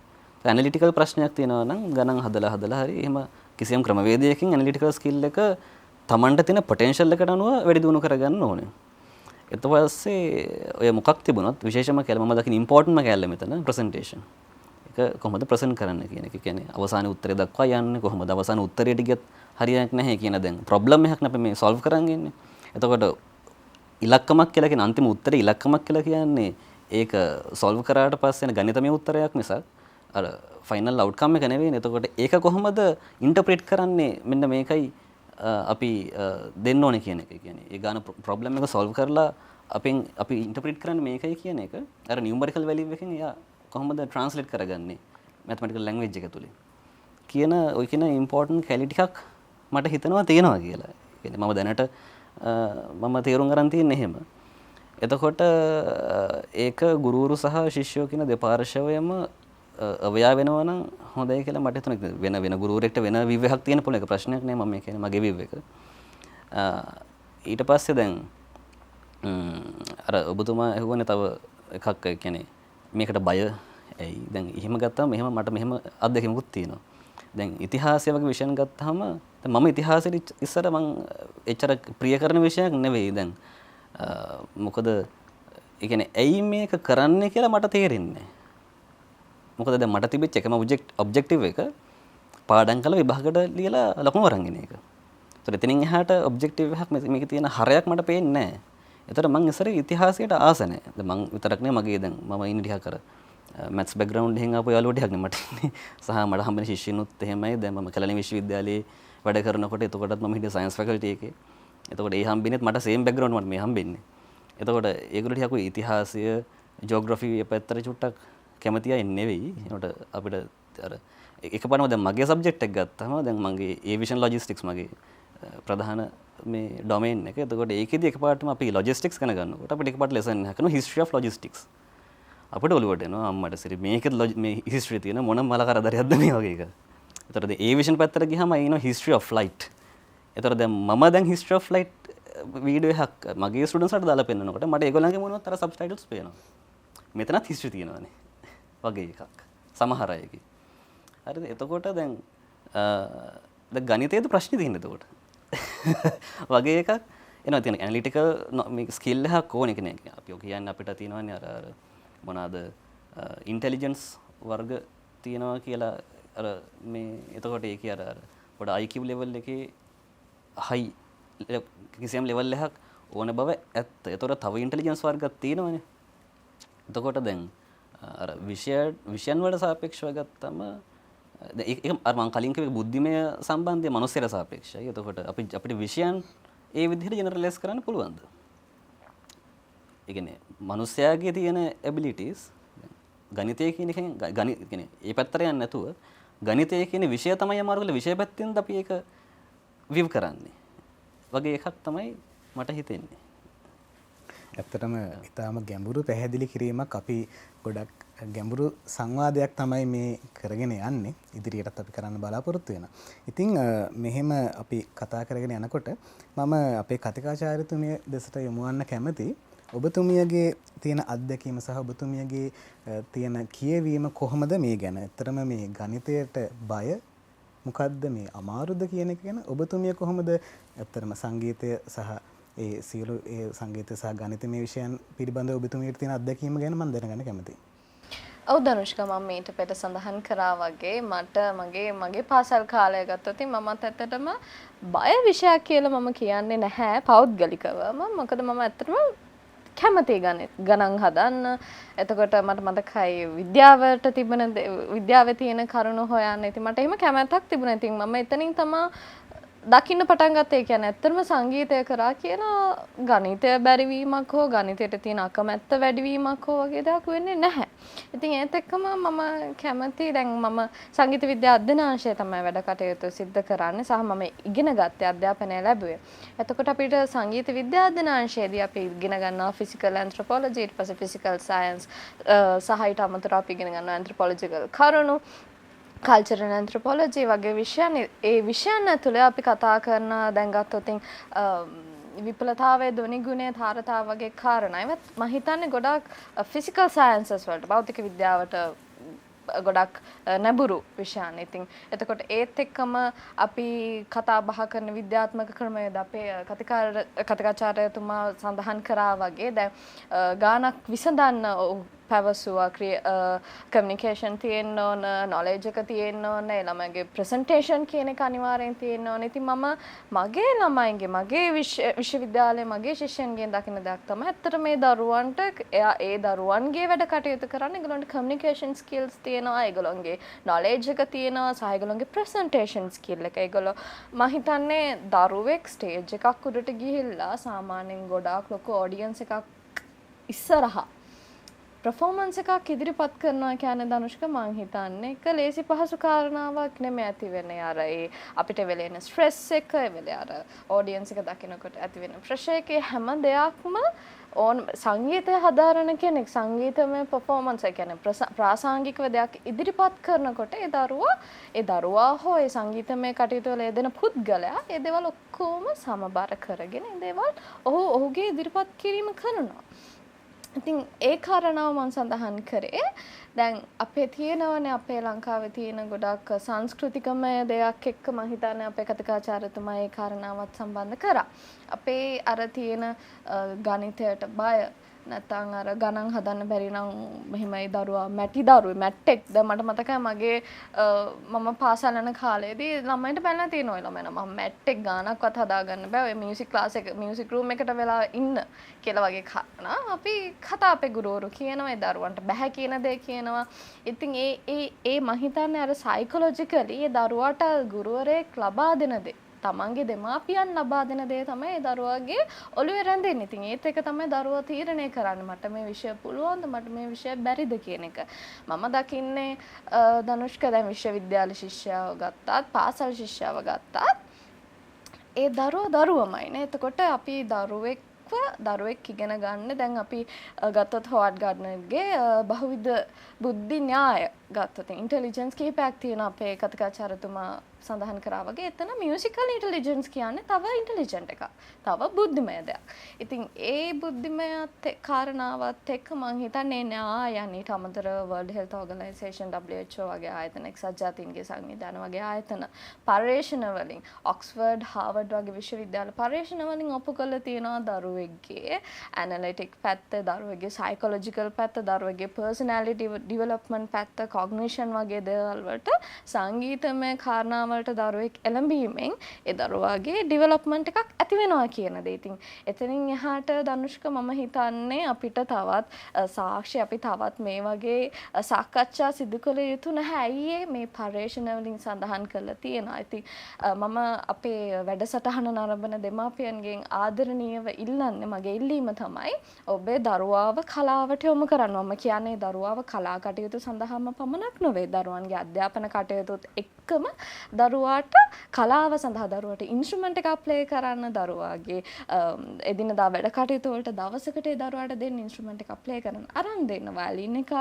ඇනලිටිකල් ප්‍රශ්නයක් තියෙනවා නම් ගණන් හදලා හදලා හරි එහෙම කිසියම් ක්‍රමවේදයකින් ඇනලිටිකල් ස්කිල් එක තමන්ට තියෙන පොටෙන්ෂල් එකට අනුව වැඩි දියුණු කරගන්න ඕනේ. ඊට පස්සේ ඔය මොකක් තිබුණත් විශේෂම කැල මම දකින ඉම්පෝටන්ට්ම කැලල මෙතන ප්‍රසන්ටේෂන්. ඒක කොහොමද ප්‍රසන්ට් කරන්න කියන එක. ඒ කියන්නේ අවසාන උත්තරය දක්වා යන්නේ කොහොමද? අවසාන උත්තරයට ගියත් හරියක් නැහැ කියන දැන් ප්‍රොබ්ලම් එකක් නේ අපි මේ සෝල්ව් කරන් ඉන්නේ. එතකොට ඉලක්කමක් කියලා කියන අන්තිම උත්තරේ ඉලක්කමක් කියලා කියන්නේ ඒක සෝල්ව් කරාට පස්සේ එන ගණිතමය උත්තරයක් මිසක් අර ෆයිනල් අවුට්කම් එක නෙවෙයිනේ. එතකොට ඒක කොහොමද ඉන්ටර්ප්‍රීට් කරන්නේ? මෙන්න මේකයි අපි දෙන්න ඕනේ කියන එක. ඒ කියන්නේ ඒ ගාන ප්‍රොබ්ලම් එක සෝල්ව් කරලා අපෙන් අපි ඉන්ටර්ප්‍රීට් කරන්නේ මේකයි කියන එක අර නියුමරිකල් වැලියු එකෙන් එයා කොහොමද ට්‍රාන්ස්ලේට් කරගන්නේ මැතමැටිකල් ලැන්ග්වේජ් එක තුලින් කියන ඔය කියන ඉම්පෝටන්ට් කැලි ටිකක් මට හිතෙනවා තියෙනවා කියලා. ඒ කියන්නේ මම දැනට මම තේරුම් අරන් තියෙන්නේ එහෙම. එතකොට ඒක ගුරුවරු සහ ශිෂ්‍යයෝ කියන දෙපාර්ශවයම අවයා වෙනවා නම් හොඳයි කියලා මට හිතුණා. වෙන වෙන ගුරුවරයෙක්ට වෙන විව් එකක් තියෙන පුළුවන්. ඒක ප්‍රශ්නයක් නෑ. මම මේ කියන්නේ මගේ විව් එක. ඊට පස්සේ දැන් අර ඔබතුමා ඇහුවනේ තව එකක්, ඒ කියන්නේ මේකට බය ඇයි? දැන් එහෙම ගත්තාම එහෙම මට මෙහෙම අත්දැකීමකුත් තියෙනවා. දැන් ඉතිහාසය වගේ විෂයන් ගත්තාම දැන් මම ඉතිහාසෙට ඉස්සර මං එච්චර ප්‍රිය කරන විෂයක් නෙවෙයි. දැන් මොකද ඒ කියන්නේ ඇයි මේක කරන්නේ කියලා මට තේරෙන්නේ නෑ. මොකද දැන් මට තිබිච්ච එකම ඔබ්ජෙක්ටිව් එක පාඩම් කළ විභාගයට ලියලා ලකුණු අරන් එන එක. ඒතර එතනින් එහාට ඔබ්ජෙක්ටිව් එකක් මේකේ තියෙන හරයක් මට පේන්නේ නෑ. ඒතර මං ඉස්සර ඉතිහාසයට ආස නෑ. දැන් මං විතරක් නෑ, මගේ දැන් මම ඉන්නේ ටිකක් අර මැත්ස් බැක්ග්‍රවුන්ඩ් එකෙන් ආපු යාළුවෝ ටිකක් නේ මට ඉන්නේ. සහ මට හම්බෙන ශිෂ්‍යයිනුත් එහෙමයි. දැන් මම කැලණි විශ්වවිද්‍යාලයේ වැඩ කරනකොට එතකොටත් මම හිටියේ සයන්ස් ෆැකල්ටි එකේ. එතකොට ඒ හම්බෙන්නෙත් මට සේම් බැක්ග්‍රවුන්ඩ් මට මේ හම්බෙන්නේ. එතකොට ඒගොල්ලෝ ටිකක් ඔය ඉතිහාසය, ජියෝග්‍රැෆි මේ පැත්තට චුට්ටක් කැමති අය නෙවෙයි. ඒනට අපිට අර එකපාරම දැන් මගේ සබ්ජෙක්ට් එක ගත්තාම දැන් මගේ ඒවියේෂන් ලොජිස්ටික්ස් මගේ ප්‍රධාන මේ ඩොමේන් එක. එතකොට ඒකෙදි එකපාරටම අපි ලොජිස්ටික්ස් ගැන ගන්නකොට අපිට එකපාරට ලෙසන් එකක් කරනවා හිස්ටරි ඔෆ් ලොජිස්ටික්ස්. අපිට ඔළුවට එනවා අම්මට සිරි මේකෙත් මේ හිස්ටරි තියෙන මොන මල කරදරයක්ද මේ වගේ එක. එතකොට දැන් ඒවියේෂන් පැත්තට ගියාම එනවා හිස්ටරි ඔෆ් ෆ්ලයිට්. එතකොට දැන් මම දැන් හිස්ටරි ඔෆ් ෆ්ලයිට් වීඩියෝ එකක් මගේ ස්ටුඩන්ට්ස්ලාට දාලා පෙන්නනකොට මට ඒගොල්ලන්ගේ මොනවත් අර සබ්ටයිටල්ස් පේනවා. මෙතනත් හිස්ටරි තියෙනවානේ වගේ එකක් සමහර අයගේ. හරිද? එතකොට දැන් දැන් ගණිතයේද ප්‍රශ්නේ තියෙන්නේ එතකොට. වගේ එකක් එනවා. තියෙන ඇනලිටිකල් මේ ස්කිල් එකක් ඕනේ කෙනෙක්. අපි ඔය කියන්නේ අපිට තියෙනවානේ අර අර මොනවාද ඉන්ටෙලිජන්ස් වර්ග තියෙනවා කියලා අර මේ එතකොට ඒකේ අර අර පොඩ IQ level එකේ හයි කිසියම් ලෙවල් එකක් ඕන බව ඇත්ත. ඒතකොට තව ඉන්ටෙලිජන්ස් වර්ගයක් තියෙනවනේ. එතකොට දැන් අර විෂයන් වලට සාපේක්ෂව ගත්තම දැන් ඒක අර මං කලින් කිව්වේ බුද්ධිමය සම්බන්ධය මනුස්සයට සාපේක්ෂයි. එතකොට අපිට විෂයන් ඒ විදිහට ජෙනරලයිස් කරන්න පුළුවන්ද? ඒ කියන්නේ මනුස්සයාගේ තියෙන ඇබිලිටිස් ගණිතය කියන එකෙන් ගණිත කියන්නේ ඒ පැත්තට යන්නේ නැතුව ගණිතය කියන විෂය තමයි අමාරු කියලා විෂය පැත්තෙන්ද අපි ඒක විව් කරන්නේ වගේ එකක් තමයි මට හිතෙන්නේ. ඇත්තටම ඉතාම ගැඹුරු පැහැදිලි කිරීමක් අපි ගොඩක් ගැඹුරු සංවාදයක් තමයි මේ කරගෙන යන්නේ. ඉදිරියටත් අපි කරන්න බලාපොරොත්තු වෙනවා. ඉතින් මෙහෙම අපි කතා කරගෙන යනකොට මම අපේ කතිකාචාර්යතුමිය දෙසට යොමු වන්න කැමති. ඔබතුමියගේ තියෙන අත්දැකීම සහ ඔබතුමියගේ තියෙන කියවීම කොහොමද මේ ගැන? ඇත්තටම මේ ගණිතයට බය මොකද්ද මේ අමාරුද කියන එක ගැන ඔබතුමිය කොහොමද ඇත්තටම සංගීතය සහ ඒ සියලු ඒ සංගීතය සහ ගණිතමය විෂයන් පිළිබඳව ඔබතුමියට තියෙන අත්දැකීම ගැන මම දැනගන්න කැමතියි. ඔව් ධනුෂ්ක, මම මීට පෙර සඳහන් කරා වගේ මට මගේ මගේ පාසල් කාලය ගත්තොත් මමත් ඇත්තටම බය විෂයක් කියලා මම කියන්නේ නැහැ පෞද්ගලිකවම. මොකද මම ඇත්තටම කැමති ගණන් හදන්න. එතකොට මට මතකයි විද්‍යාවට තිබුණ විද්‍යාවේ තියෙන කරුණු හොයන්න. ඉතින් මට එහෙම කැමැත්තක් තිබුණා. ඉතින් මම එතනින් තමා දකින්න පටන් ගත්තේ. ඒ කියන්නේ ඇත්තටම සංගීතය කරා කියලා ගණිතය බැරි වීමක් හෝ ගණිතයට තියෙන අකමැත්ත වැඩි වීමක් හෝ වගේ දෙයක් වෙන්නේ නැහැ. ඉතින් ඒත් එක්කම මම කැමති දැන් මම සංගීත විද්‍යා අධ්‍යනාංශය තමයි වැඩ කටයුතු සිද්ධ කරන්නේ සහ මම ඉගෙන ගත්තේ අධ්‍යාපනය ලැබුවේ. එතකොට අපිට සංගීත විද්‍යා අධ්‍යනාංශයේදී අපි ඉගෙන ගන්නවා ෆිසිකල් ඇන්ත්‍රොපොලොජි, ඊට පස්සේ ෆිසිකල් සයන්ස් සහ ඊට අමතරව අපි ඉගෙන ගන්නවා ඇන්ත්‍රොපොලොජිකල් කරුණු, කල්චරල් ඇන්ත්‍රොපොලොජි වගේ විෂයන්. ඒ විෂයන් ඇතුලේ අපි කතා කරන දැන් ගත්තොත් විපලතාවයේ ධ්වනි ගුණය තාරතාව වගේ කාරණා. ඒවත් මම හිතන්නේ ගොඩාක් ෆිසිකල් සයන්සස් වලට භෞතික විද්‍යාවට ගොඩක් නැඹුරු විෂයන්. ඉතින් එතකොට ඒත් එක්කම අපි කතා බහ කරන විද්‍යාත්මක ක්‍රමයේද අපේ කතිකාචාර්යතුමා සඳහන් කරා වගේ දැන් ගානක් විසඳන්න පැවසුවා කමියුනිකේෂන් තියෙන්න ඕන, නොලෙජ් එක තියෙන්න ඕන, ඒ ළමයිගේ ප්‍රසන්ටේෂන් කියන එක අනිවාර්යෙන් තියෙන්න ඕන. ඉතින් මම මගේ ළමයින්ගේ මගේ විශ්වවිද්‍යාලයේ මගේ ශිෂ්‍යයන්ගෙන් දකින දෙයක් තමයි ඇත්තට මේ දරුවන්ට එයා ඒ දරුවන්ගේ වැඩ කටයුතු කරන්න ඒගොල්ලන්ට කමියුනිකේෂන් ස්කිල්ස් තියෙනවා, ඒගොල්ලන්ගේ නොලෙජ් එක තියෙනවා සහ ඒගොල්ලන්ගේ ප්‍රසන්ටේෂන් ස්කිල් එක. ඒගොල්ලෝ මම හිතන්නේ දරුවෙක් ස්ටේජ් එකක් උඩට ගිහිල්ලා සාමාන්‍යයෙන් ගොඩාක් ලොකු ඔඩියන්ස් එකක් ඉස්සරහා පර්ෆෝමන්ස් එකක් ඉදිරිපත් කරනවා කියන්නේ ධනුෂ්ක මං හිතන්නේ එක ලේසි පහසු කාරණාවක් නෙමෙයි. ඇති වෙන්නේ අර ඒ අපිට වෙලේ එන ස්ට්‍රෙස් එක, ඒ වෙලේ අර ඔඩියන්ස් එක දකිනකොට ඇති වෙන ප්‍රෙෂර් එක, හැම දෙයක්ම ඕන සංගීතය හදාරන කෙනෙක් සංගීතමය පර්ෆෝමන්ස් ඒ කියන්නේ ප්‍රාසංගිකව දෙයක් ඉදිරිපත් කරනකොට ඒ දරුවා හෝ ඒ සංගීතමය කටයුතු වල යෙදෙන පුද්ගලයා ඒ දේවල් ඔක්කොම සමබර කරගෙන ඒ දේවල් ඔහු ඔහුගේ ඉදිරිපත් කිරීම කරනවා. ඉතින් ඒ කාරණාව මම සඳහන් කරේ. දැන් අපේ තියෙනවනේ අපේ ලංකාවේ තියෙන ගොඩක් සංස්කෘතිකමය දෙයක් එක්ක මම හිතන්නේ අපේ කතිකාචාර්යතුමා ඒ කාරණාවත් සම්බන්ධ කරා. අපේ අර තියෙන ගණිතයට බය නැත්නම් අර ගණන් හදන්න බැරි නම් මෙහෙමයි දරුවා මැටි දරුවේ මැට්ටෙක්. දැන් මට මතකයි මගේ මම පාසල් යන කාලේදී ළමයින්ට බැනලා තියෙනවා ඔය ළමයි නම් මම මැට්ටෙක් ගානක්වත් හදාගන්න බෑ ඔය මියුසික් ක්ලාස් එක මියුසික් රූම් එකට වෙලා ඉන්න කියලා වගේ කාරණා අපි කතා අපේ ගුරුවරු කියනවා ඒ දරුවන්ට බැහැ කියන දේ කියනවා. ඉතින් ඒ ඒ ඒ මං හිතන්නේ අර සයිකොලොජිකලි ඒ දරුවාට ගුරුවරයෙක් ලබා දෙන දේ තමන්ගේ දෙමාපියන් ලබා දෙන දේ තමයි ඒ දරුවාගේ ඔළුවේ රැඳෙන්නේ. ඉතින් ඒත් එක තමයි දරුවා තීරණය කරන්නේ මට මේ විෂය පුළුවන්ද මට මේ විෂය බැරිද කියන එක. මම දකින්නේ ධනුෂ්ක දැන් විශ්වවිද්‍යාල ශිෂ්‍යයව ගත්තත් පාසල් ශිෂ්‍යයව ගත්තත් ඒ දරුවා දරුවමයි නේ. එතකොට අපි දරුවෙක් ඉගෙන ගන්න දැන් අපි ගත්තොත් හොවර්ඩ් ගාඩ්නර්ගේ බහුවිධ බුද්ධි න්‍යාය ගත්තොත් ඉන්ටෙලිජන්ස් කිහිපයක් තියෙනවා අපේ කතිකාචාර්යතුමා සඳහන් කරා වගේ. එතන මියුසිකල් ඉන්ටෙලිජන්ස් කියන්නේ තව ඉන්ටෙලිජන්ට් එකක්. තව බුද්ධිමය දෙයක්. ඉතින් ඒ බුද්ධිමයත් කාරණාවත් එක්ක මං හිතන්නේ න්‍යායන් ඊට අමතරව World Health Organization WHO වගේ ආයතන එක්සත් ජාතීන්ගේ සංවිධාන වගේ ආයතන පර්යේෂණ වලින් ඔක්ස්ෆර්ඩ් හාවර්ඩ් වගේ විශ්වවිද්‍යාල පර්යේෂණ වලින් ඔප්පු කරලා තියෙනවා දරුවෙක්ගේ ඇනලිටික් පැත්ත, දරුවෙක්ගේ සයිකොලොජිකල් පැත්ත, දරුවෙක්ගේ පර්සනැලිටි ඩිවලොප්මන්ට් පැත්ත, කොග්නිෂන් වගේ දේවල් වලට සංගීතමය කාරණාවත් වලට දරුවෙක් එළඹීමෙන් ඒ දරුවාගේ ඩිවලොප්මන්ට් එකක් ඇති වෙනවා කියන දේ. ඉතින් එතනින් එහාට ධනුෂ්ක මම හිතන්නේ අපිට තවත් සාක්ෂි, අපි තවත් මේ වගේ සාකච්ඡා සිදු කළ යුතු නැහැ. ඇයි මේ පර්යේෂණ වලින් සඳහන් කරලා තියෙනවා. ඉතින් මම අපේ වැඩසටහන නරඹන දෙමාපියන්ගෙන් ආදරණීයව ඉල්ලන්නේ, මගේ ඉල්ලීම තමයි ඔබේ දරුවාව කලාවට යොමු කරන්න. මම කියන්නේ දරුවාව කලා කටයුතු සඳහාම පමණක් නොවේ, දරුවන්ගේ අධ්‍යාපන කටයුතුත් එක්කම දරුවාට කලාව සඳහා, දරුවාට ඉන්ස්ට්‍රුමන්ට් එකක් ප්ලේ කරන්න, දරුවාගේ එදිනදා වැඩ කටයුතු වලට දවසකට ඒ දරුවාට දෙන්න ඉන්ස්ට්‍රුමන්ට් එකක් ප්ලේ කරන්න අරන් දෙන්න, වයලින් එකක්,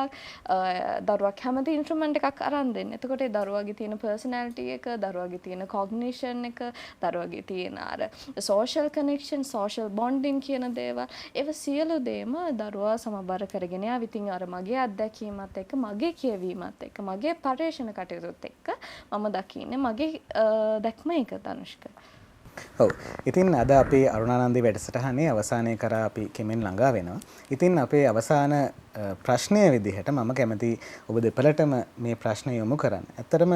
දරුවා කැමති ඉන්ස්ට්‍රුමන්ට් එකක් අරන් දෙන්න. එතකොට ඒ දරුවාගේ තියෙන පර්සනැලිටි එක, දරුවාගේ තියෙන කොග්නිෂන් එක, දරුවාගේ තියෙන අර සෝෂල් කනෙක්ෂන්, සෝෂල් බොන්ඩින් කියන දේවල්, ඒව සියලු දේම දරුවා සමබර කරගෙන යාවි. ඉතින් අර මගේ අත්දැකීමත් එක්ක, මගේ කියවීමත් එක්ක, මගේ පර්යේෂණ කටයුතුත් එක්ක මම දකින්නේ මගේ දැක්ම ඒක ධනුෂ්ක. ඔව්. ඉතින් අද අපේ අරුණානන්දි වැඩසටහනේ අවසානයේ කරා අපි කෙමෙන් ළඟා වෙනවා. ඉතින් අපේ අවසාන ප්‍රශ්නය විදිහට මම කැමති ඔබ දෙපළටම මේ ප්‍රශ්නය යොමු කරන්න. ඇත්තටම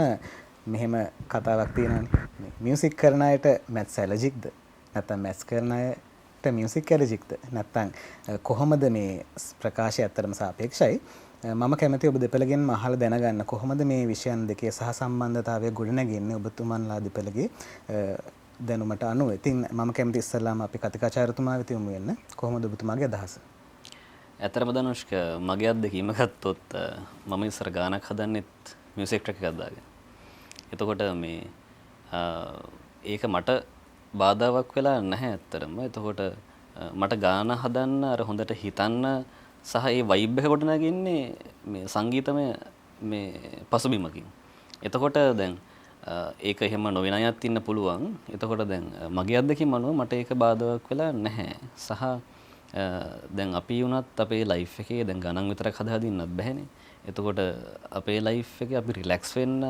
මෙහෙම කතාවක් තියෙනවානේ. මේ මියුසික් කරන අයට මැත්ස් ඇලර්ජික්ද? නැත්නම් මැත්ස් කරන අයට මියුසික් ඇලර්ජික්ද? නැත්නම් කොහොමද මේ ප්‍රකාශය ඇත්තටම සාපේක්ෂයි. මම කැමති ඔබ දෙපළගෙන්ම අහලා දැනගන්න කොහොමද මේ විෂයන් දෙකේ සහසම්බන්ධතාවය ගොඩනැගෙන්නේ ඔබතුමන්ලා දෙපළගේ දැනුමට අනුව. ඉතින් මම කැමති ඉස්සෙල්ලාම අපි කතිකාචාර්යතුමා වෙත යොමු වෙන්න. කොහොමද ඔබතුමාගේ අදහස? ඇත්තටම ධනුෂ්ක මගේ අත්දැකීම ගත්තොත් මම ඉස්සර ගානක් හදන්නෙත් මියුසික් ට්‍රැක් එකක් දාගෙන. එතකොට මේ ඒක මට බාධාවක් වෙලා නැහැ ඇත්තටම. එතකොට මට ගාන හදන්න අර හොඳට හිතන්න සහ ඒ වයිබ් එක ගොඩනගන්නේ මේ සංගීතමය මේ පසුබිමකින්. එතකොට දැන් ඒක එහෙම නොවන අයත් ඉන්න පුළුවන්. එතකොට දැන් මගේ අත්දැකීම අනුව මට ඒක බාධාවක් වෙලා නැහැ. සහ දැන් අපි වුණත් අපේ ලයිෆ් එකේ දැන් ගණන් විතරක් හදා හදා ඉන්නත් බැහැනේ. එතකොට අපේ ලයිෆ් එකේ අපි රිලැක්ස් වෙන්න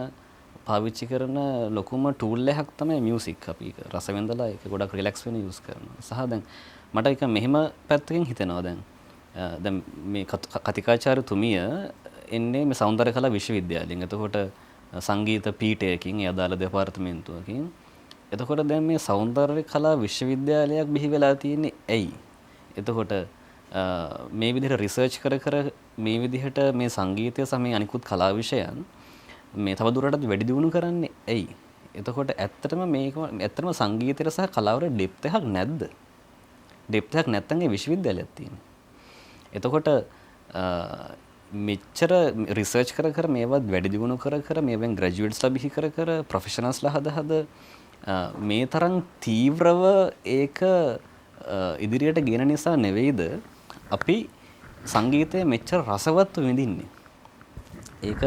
පාවිච්චි කරන ලොකුම ටූල් එකක් තමයි මියුසික්. අපි ඒක රස විඳලා ඒක ගොඩක් රිලැක්ස් වෙන්න යූස් කරනවා. සහ දැන් මට ඒක මෙහෙම පැත්තකින් හිතෙනවා දැන්. දැන් මේ කතිකාචාර්යතුමිය එන්නේ මේ සෞන්දර්ය කලා විශ්වවිද්‍යාලයෙන්. එතකොට සංගීත පීඨයකින්, ඒ අදාළ දෙපාර්තමේන්තුවකින්. එතකොට දැන් මේ සෞන්දර්ය කලා විශ්වවිද්‍යාලයක් බිහි වෙලා තියෙන්නේ ඇයි? එතකොට මේ විදිහට රිසර්ච් කර කර මේ විදිහට මේ සංගීතය සහ මේ අනිකුත් කලා විෂයන් මේ තව දුරටත් වැඩි දියුණු කරන්නේ ඇයි? එතකොට ඇත්තටම මේක ඇත්තටම සංගීතයට සහ කලාවට ඩෙප්ත් එකක් නැද්ද? ඩෙප්ත් එකක් නැත්නම් ඒ විශ්වවිද්‍යාලයක් තියෙන්නේ. එතකොට මෙච්චර රිසර්ච් කර කර මේවත් වැඩි දියුණු කර කර මේවෙන් ග්‍රැජුවේට්ස්ලා බිහි කර කර ප්‍රොෆෙෂනල්ස්ලා හද හද මේ තරම් තීව්‍රව ඒක ඉදිරියට ගෙන නිසා නෙවෙයිද අපි සංගීතය මෙච්චර රසවත්ව විඳින්නේ? ඒක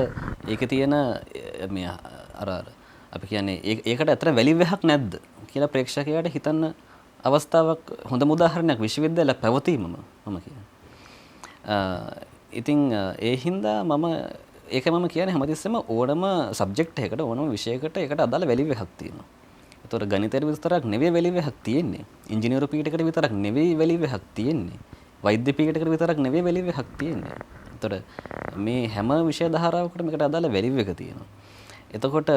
ඒකේ තියෙන මේ අර අර අපි කියන්නේ ඒකට ඇත්තට වැලියු එකක් නැද්ද කියලා ප්‍රේක්ෂකයාට හිතන්න අවස්ථාවක්, හොඳම උදාහරණයක් විශ්වවිද්‍යාල පැවතීමම මම කියන්නේ. ඉතින් ඒ හින්දා මම ඒක මම කියන්නේ හැමතිස්සෙම ඕනම සබ්ජෙක්ට් එකකට ඕනම විෂයකට ඒකට අදාළ වැලියු එකක් තියෙනවා. ඒතකොට ගණිතයට විතරක් නෙවෙයි වැලියු එකක් තියෙන්නේ. ඉංජිනේරු පීඨයකට විතරක් නෙවෙයි වැලියු එකක් තියෙන්නේ. වෛද්‍ය පීඨයකට විතරක් නෙවෙයි වැලියු එකක් තියෙන්නේ. ඒතකොට මේ හැම විෂය ධාරාවකටම ඒකට අදාළ වැලියු එක තියෙනවා. එතකොට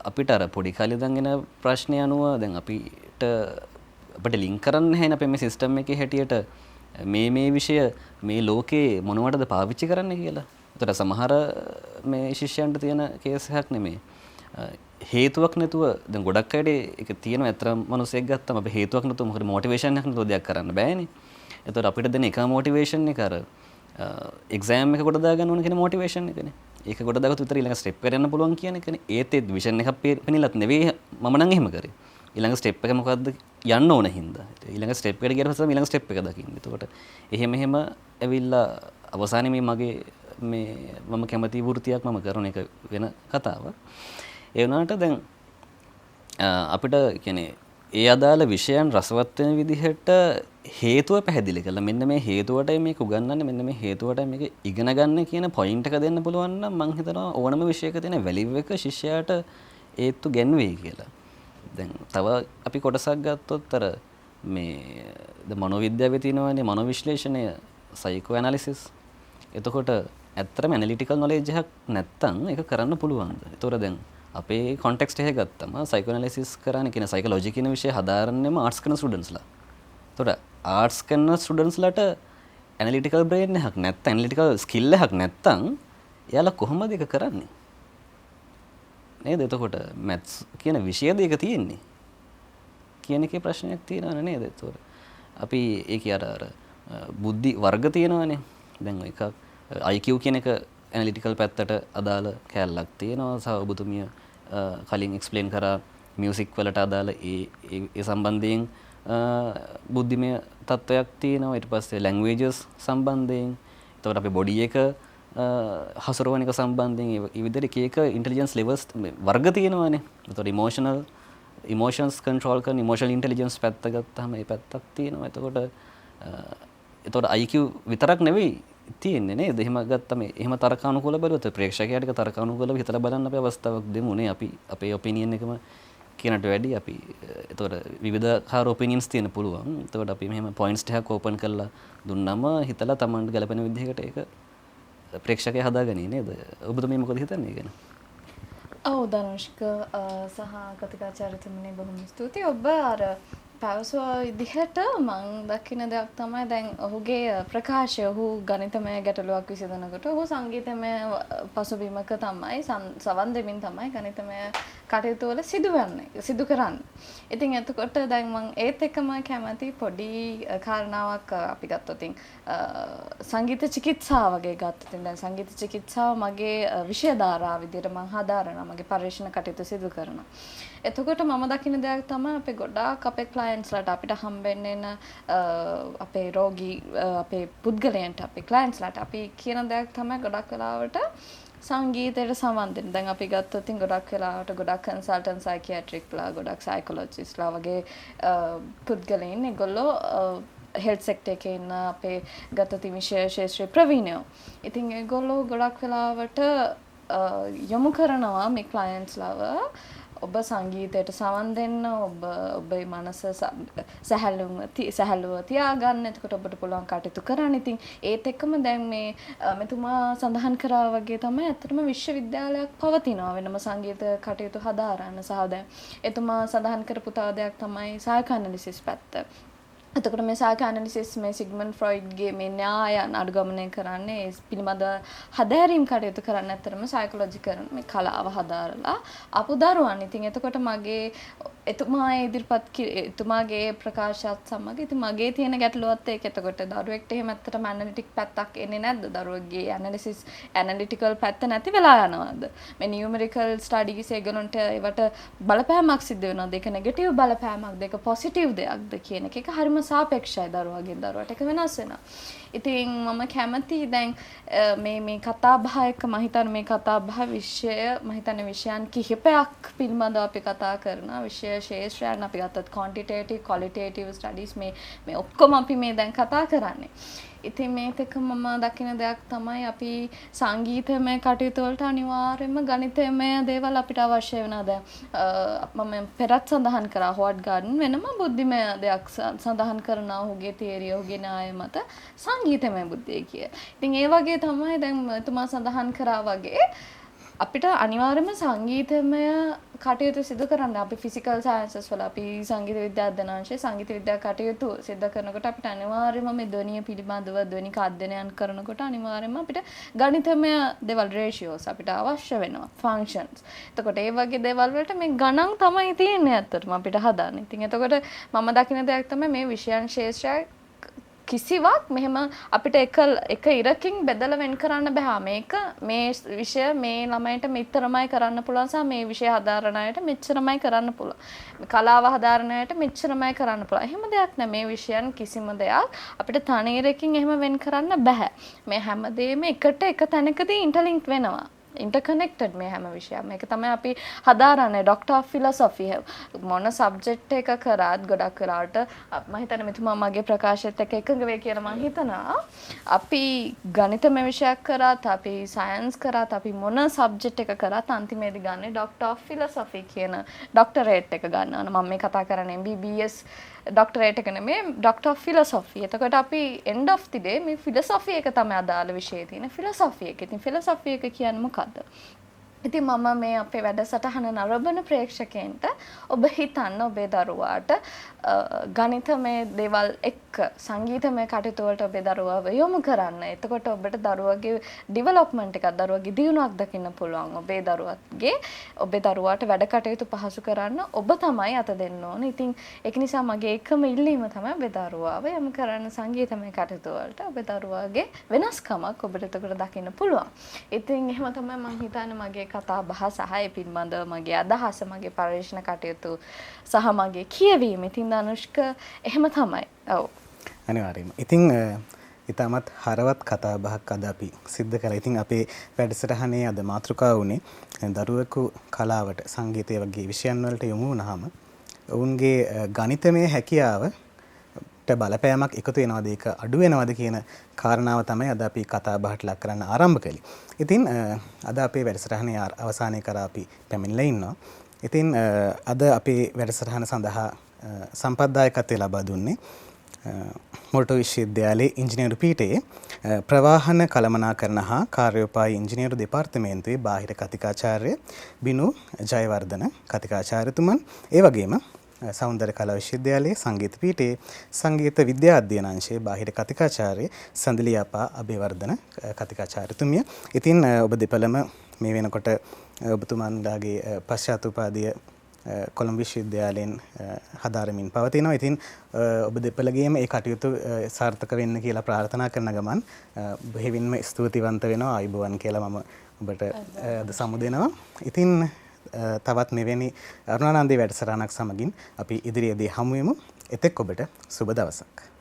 අපිට අර පොඩි කාලේ ඉඳන් එන ප්‍රශ්නේ අනුව දැන් අපිට ලින්ක් කරන්න නැහැනේ අපේ මේ සිස්ටම් එකේ හැටියට මේ මේ විෂය මේ ලෝකේ මොනවටද පාවිච්චි කරන්න කියලා. ඒතර සමහර මේ ශිෂ්‍යයන්ට තියෙන කේස් එකක් නෙමෙයි. හේතුවක් නැතුව දැන් ගොඩක් අයට ඒක තියෙනවා. ඇත්තටම මිනිස්සෙක් ගත්තම අපි හේතුවක් නැතුව මොකද මොටිවේෂන් එකක් නැතුව දෙයක් කරන්න බෑනේ. ඒතර අපිට දෙන එක මොටිවේෂන් එක අර එක්සෑම් එක කොට දාගන්න ඕන කියන මොටිවේෂන් එකනේ. ඒක කොට දාගත්තොත් විතර ඊළඟ ස්ටෙප් එකට යන්න පුළුවන් කියන එකනේ. ඒත් ඒ විෂන් එකක් පෙනිලත් නෙවෙයි මම නම් එහෙම කරේ. ඊළඟ ස්ටෙප් එක මොකද්ද යන්න ඕන හින්දා. ඊළඟ ස්ටෙප් එකට ගියට පස්සේ තමයි ඊළඟ ස්ටෙප් එක දකින්නේ. එතකොට එහෙම එහෙම ඇවිල්ලා අවසානයේ මේ මගේ මේ මම කැමති වෘත්තියක් මම කරන එක වෙන කතාවක්. ඒ වුණාට දැන් අපිට කියන්නේ ඒ අදාළ විෂයන් රසවත් වෙන විදිහට හේතුව පැහැදිලි කරලා මෙන්න මේ හේතුවටයි මේක උගන්වන්නේ, මෙන්න මේ හේතුවටයි මේක ඉගෙන ගන්න කියන පොයින්ට් එක දෙන්න පුළුවන් නම් මං හිතනවා ඕනම විෂයක තියෙන වැලියු එක ශිෂ්‍යයාට ඒත්තු ගැන්වෙයි කියලා. දැන් තව අපි කොටසක් ගත්තොත් අර මේ ද මනෝවිද්‍යාවේ තියෙනවානේ මනෝවිශ්ලේෂණය, සයිකෝ ඇනලිසිස්. එතකොට ඇත්තටම ඇනලිටිකල් නොලෙජ් එකක් නැත්තම් ඒක කරන්න පුළුවන්ද? එතකොට දැන් අපේ කොන්ටෙක්ස්ට් එක ගත්තම සයිකෝඇනලිසිස් කරන්නේ කියන සයිකොලොජි කියන විෂය හදාරන්නෙම ආර්ට්ස් කරන ස්ටුඩන්ට්ස්ලා. එතකොට ආර්ට්ස් කරන ස්ටුඩන්ට්ස්ලාට ඇනලිටිකල් බ්‍රේන් එකක් නැත්තම්, ඇනලිටිකල් ස්කිල් එකක් නැත්තම් එයාලා කොහොමද ඒක කරන්නේ? නේද? එතකොට මැත්ස් කියන විෂයද ඒක තියෙන්නේ කියන එකේ ප්‍රශ්නයක් තියෙනවනේ නේද? එතකොට අපි ඒකේ අර අර බුද්ධි වර්ග තියෙනවනේ. දැන් ඔය එකක් IQ කියන එක ඇනලිටිකල් පැත්තට අදාළ කෑල්ලක් තියෙනවා. සහ ඔබතුමිය කලින් එක්ස්ප්ලේන් කරා මියුසික් වලට අදාළ ඒ ඒ සම්බන්ධයෙන් බුද්ධිමය තත්ත්වයක් තියෙනවා. ඊට පස්සේ ලැන්ග්වේජස් සම්බන්ධයෙන්, එතකොට අපේ බොඩි එක හසුරවන එක සම්බන්ධයෙන් ඒ විදිහට එක එක ඉන්ටෙලිජන්ස් ලෙවල්ස් වර්ග තියෙනවානේ. එතකොට ඉමෝෂන්ස් කන්ට්‍රෝල් කරන ඉමෝෂනල් ඉන්ටෙලිජන්ස් පැත්ත ගත්තාම ඒ පැත්තක් තියෙනවා. එතකොට එතකොට IQ විතරක් නෙවෙයි තියෙන්නේ නේද? එහෙම ගත්තම එහෙම තර්කානුකූල බලුවොත් ප්‍රේක්ෂකයාට ඒක තර්කානුකූලව හිතලා බලන්න අපි අවස්ථාවක් දෙමු නේ. අපි අපේ ඔපිනියන් එකම කියනට වැඩි අපි එතකොට විවිධාකාර ඔපිනියන්ස් තියෙන්න පුළුවන්. එතකොට අපි මෙහෙම පොයින්ට්ස් ටිකක් ඕපන් කරලා දුන්නම හිතලා තමන්ට ගැලපෙන විදිහකට ඒක ප්‍රේක්ෂකයා හදාගනී නේද? ඔබතුමිය මොකද හිතන්නේ ඒ ගැන? ඔව් ධනුෂ්ක සහ කතිකාචාර්යතුමනි, බොහොම ස්තුතියි. ඔබ අර පැවසුවා විදිහට මං දකින දෙයක් තමයි දැන් ඔහුගේ ප්‍රකාශය, ඔහු ගණිතමය ගැටලුවක් විසඳනකොට ඔහු සංගීතමය පසුබිමක තමයි සවන් දෙමින් තමයි ගණිතමය කටයුතු වල සිදුවන්නේ, සිදු කරන්නේ. ඉතින් එතකොට දැන් මං ඒත් එක්කම කැමති පොඩි කාරණාවක් අපි ගත්තොත් සංගීත චිකිත්සාව වගේ ගත්තොත් දැන් සංගීත චිකිත්සාව මගේ විෂය ධාරාව විදිහට මං හදාරනවා, මගේ පර්යේෂණ කටයුතු සිදු කරනවා. එතකොට මම දකින දෙයක් තමයි අපේ ගොඩාක් අපේ ක්ලයන්ට්ස්ලාට අපිට හම්බෙන්න එන අපේ රෝගී අපේ පුද්ගලයන්ට අපේ ක්ලයන්ට්ස්ලාට අපි කියන දෙයක් තමයි ගොඩක් වෙලාවට සංගීතයට සම්බන්ධ වෙන. දැන් අපි ගත්තොත් ඉතින් ගොඩක් වෙලාවට ගොඩක් කන්සල්ටන්ට් සයිකියාට්‍රික්ලා, ගොඩක් සයිකොලොජිස්ට්ලා වගේ පුද්ගලයන් ඒගොල්ලෝ හෙල්ත් සෙක්ටර් එකේ ඉන්න අපේ ගත්තොත් විෂය ක්ෂේත්‍රයේ ප්‍රවීණයෝ. ඉතින් ඒගොල්ලෝ ගොඩක් වෙලාවට යොමු කරනවා මේ ක්ලයන්ට්ස්ලාව ඔබ සංගීතයට සවන් දෙන්න, ඔබ ඔබේ මනස සැහැල්ලුව තියාගන්න. එතකොට ඔබට පුළුවන් කටයුතු කරන්න. ඉතින් ඒත් එක්කම දැන් මේ මෙතුමා සඳහන් කරා වගේ තමයි ඇත්තටම විශ්වවිද්‍යාලයක් පවතිනවා වෙනම සංගීත කටයුතු හදාරන්න. සහ දැන් එතුමා සඳහන් කරපු තව දෙයක් තමයි සයිකෝඇනලිසිස් පැත්ත. එතකොට මේ සයිකෝඇනලිසිස් මේ සිග්මන්ඩ් ෆ්‍රොයිඩ්ගේ මේ න්‍යායන් අනුගමනය කරන්නේ, ඒ පිළිබඳ හදාරීම් කටයුතු කරන්න ඇත්තටම සයිකොලොජි කරන මේ කලාව හදාරලා ආපු දරුවන්. ඉතින් එතකොට මගේ එතුමා ඉදිරිපත් එතුමාගේ ප්‍රකාශයත් සමග ඉතින් මගේ තියෙන ගැටලුවත් ඒක. එතකොට දරුවෙක්ට එහෙම ඇත්තටම ඇනලිටික් පැත්තක් එන්නේ නැද්ද? දරුවෙක්ගේ ඇනලිසිස් ඇනලිටිකල් පැත්ත නැති වෙලා යනවද? මේ නියුමරිකල් ස්ටඩීස් ඒගොල්ලන්ට ඒවට බලපෑමක් සිද්ධ වෙනවද? ඒක නෙගටිව් බලපෑමක්ද? ඒක පොසිටිව් දෙයක්ද කියන එක. ඒක හරිම සාපේක්ෂයි දරුවගෙන් දරුවට. ඒක වෙනස් වෙනවා. ඉතින් මම කැමති දැන් මේ මේ කතා බහ එක්ක මම හිතන්නේ මේ කතා බහ විෂය මම හිතන්නේ විෂයන් කිහිපයක් පිළිබඳව අපි කතා කරනවා. විෂය ක්ෂේත්‍රයන් අපි ගත්තත් ක්වොන්ටිටේටිව්, ක්වොලිටේටිව් ස්ටඩීස් මේ මේ ඔක්කොම අපි මේ දැන් කතා කරන්නේ. ඉතින් මේත් එක්ක මම දකින දෙයක් තමයි අපි සංගීතමය කටයුතු වලට අනිවාර්යයෙන්ම ගණිතමය දේවල් අපිට අවශ්‍ය වෙනවා. දැන් මම පෙරත් සඳහන් කරා හොවඩ් ගාඩන් වෙනම බුද්ධිමය දෙයක් සඳහන් කරනවා ඔහුගේ තියරිය, ඔහුගේ න්‍යාය මත සංගීතමය බුද්ධිය කිය. ඉතින් ඒ වගේ තමයි දැන් එතුමා සඳහන් කරා වගේ අපිට අනිවාර්යයෙන්ම සංගීතමය කටයුතු සිදු කරන්න. අපි ෆිසිකල් සයන්සස් වල අපි සංගීත විද්‍යා අධ්‍යයනාංශයේ සංගීත විද්‍යා කටයුතු සිදු කරනකොට අපිට අනිවාර්යයෙන්ම මේ ධ්වනිය පිළිබඳව ධ්වනික අධ්‍යයනයන් කරනකොට අනිවාර්යයෙන්ම අපිට ගණිතමය දේවල් රේෂියෝස් අපිට අවශ්‍ය වෙනවා, ෆන්ක්ෂන්ස්. එතකොට ඒ වගේ දේවල් වලට මේ ගණන් තමයි තියෙන්නේ ඇත්තටම අපිට හදන්න. ඉතින් එතකොට මම දකින දෙයක් තමයි මේ විෂයන් ක්ෂේත්‍රය කිසිවක් මෙහෙම අපිට එක එක ඉරකින් බෙදලා වෙන් කරන්න බෑ. මේක මේ විෂය මේ ළමයින්ට මෙතරමයි කරන්න පුළුවන් සහ මේ විෂය හදාරන අයට මෙච්චරමයි කරන්න පුළුවන්. කලාව හදාරන අයට මෙච්චරමයි කරන්න පුළුවන්. එහෙම දෙයක් නෑ. මේ විෂයන් කිසිම දෙයක් අපිට තනි ඉරකින් එහෙම වෙන් කරන්න බෑ. මේ හැමදේම එකට එක තැනකදී ඉන්ටර්ලින්ක් වෙනවා. ඉන්ටර්කනෙක්ටඩ් මේ හැම විෂයක්ම. ඒක තමයි අපි හදාරන්නේ ඩොක්ටර් ඔෆ් ෆිලොසොෆි. මොන සබ්ජෙක්ට් එක කරත් ගොඩක් වෙලාවට මම හිතන්නේ මෙතුමා මගේ ප්‍රකාශයත් එක්ක එකඟ වෙයි කියලා මම හිතනවා. අපි ගණිතමය විෂයක් කරත්, අපි සයන්ස් කරත්, අපි මොන සබ්ජෙක්ට් එක කරත් අන්තිමේදී ගන්නේ ඩොක්ටර් ඔෆ් ෆිලොසොෆි කියන ඩොක්ටරේට් එක ගන්නවා. මම මේ කතා කරන්නේ MBBS ඩොක්ටරේට් එක නෙමෙයි, ඩොක්ටර් ඔෆ් ෆිලොසොෆි. එතකොට අපි end of the day මේ ෆිලොසොෆි එක තමයි අදාළ විෂයේ තියෙන ෆිලොසොෆි එක. ඉතින් ෆිලොසොෆි එක කියන්නේ මොකද්ද? ඉතින් මම මේ අපේ වැඩසටහන නරඹන ප්‍රේක්ෂකයන්ට ඔබ හිතන්න ඔබේ දරුවාට ගණිතමය දේවල් එක්ක සංගීතමය කටයුතු වලට ඔබේ දරුවාව යොමු කරන්න. එතකොට ඔබට දරුවගේ ඩිවලොප්මන්ට් එකක්, දරුවගේ දියුණුවක් දකින්න පුළුවන්. ඔබේ දරුවගේ ඔබේ දරුවාට වැඩ කටයුතු පහසු කරන්න ඔබ තමයි අත දෙන්න ඕන. ඉතින් ඒක නිසා මගේ එකම ඉල්ලීම තමයි ඔබේ දරුවාව යොමු කරන්න සංගීතමය කටයුතු වලට. ඔබේ දරුවාගේ වෙනස්කමක් ඔබට එතකොට දකින්න පුළුවන්. ඉතින් එහෙම තමයි මම හිතන්නේ මගේ කතා බහ සහ ඒ පිළිබඳව මගේ අදහස, මගේ පර්යේෂණ කටයුතු සහ මගේ කියවීම. ඉතින් ධනුෂ්ක එහෙම තමයි. ඔව්. අනිවාර්යයෙන්ම. ඉතින් ඉතාමත් හරවත් කතා බහක් අද අපි සිද්ධ කළා. ඉතින් අපේ වැඩසටහනේ අද මාතෘකාව වුණේ දරුවෙකු කලාවට, සංගීතය වගේ විෂයන් වලට යොමු වුණාම ඔවුන්ගේ ගණිතමය හැකියාව බලපෑමක් එකතු වෙනවද, ඒක අඩු වෙනවද කියන කාරණාව තමයි අද අපි කතා බහට ලක් කරන්න ආරම්භ කළේ. ඉතින් අද අපේ වැඩසටහනේ අවසානයේ කරා අපි පැමිණිලා ඉන්නවා. ඉතින් අද අපේ වැඩසටහන සඳහා සම්පත්දායකත්වය ලබා දුන්නේ මොරටුව විශ්වවිද්‍යාලයේ ඉංජිනේරු පීඨයේ ප්‍රවාහන කළමනාකරණ හා කාර්යෝපාය ඉංජිනේරු දෙපාර්තමේන්තුවේ බාහිර කතිකාචාර්ය බිනු ජයවර්ධන කතිකාචාර්යතුමන්, ඒ වගේම සෞන්දර්ය කලා විශ්වවිද්‍යාලයේ සංගීත පීඨයේ සංගීත විද්‍යා අධ්‍යයන අංශයේ බාහිර කතිකාචාර්ය සඳලි අපා අබේවර්ධන කතිකාචාර්යතුමිය. ඉතින් ඔබ දෙපළම මේ වෙනකොට ඔබතුමන්ලාගේ පශ්චාත් උපාධිය කොළඹ විශ්වවිද්‍යාලයෙන් හදාරමින් පවතිනවා. ඉතින් ඔබ දෙපළගේම ඒ කටයුතු සාර්ථක වෙන්න කියලා ප්‍රාර්ථනා කරන ගමන් බෙහෙවින්ම ස්තුතිවන්ත වෙනවා. ආයුබෝවන් කියලා මම ඔබට අද සමුදෙනවා. ඉතින් තවත් මෙවැනි අරුණානන්දේ වැඩසටහනක් සමගින් අපි ඉදිරියේදී හමු වෙමු. එතෙක් ඔබට සුබ දවසක්.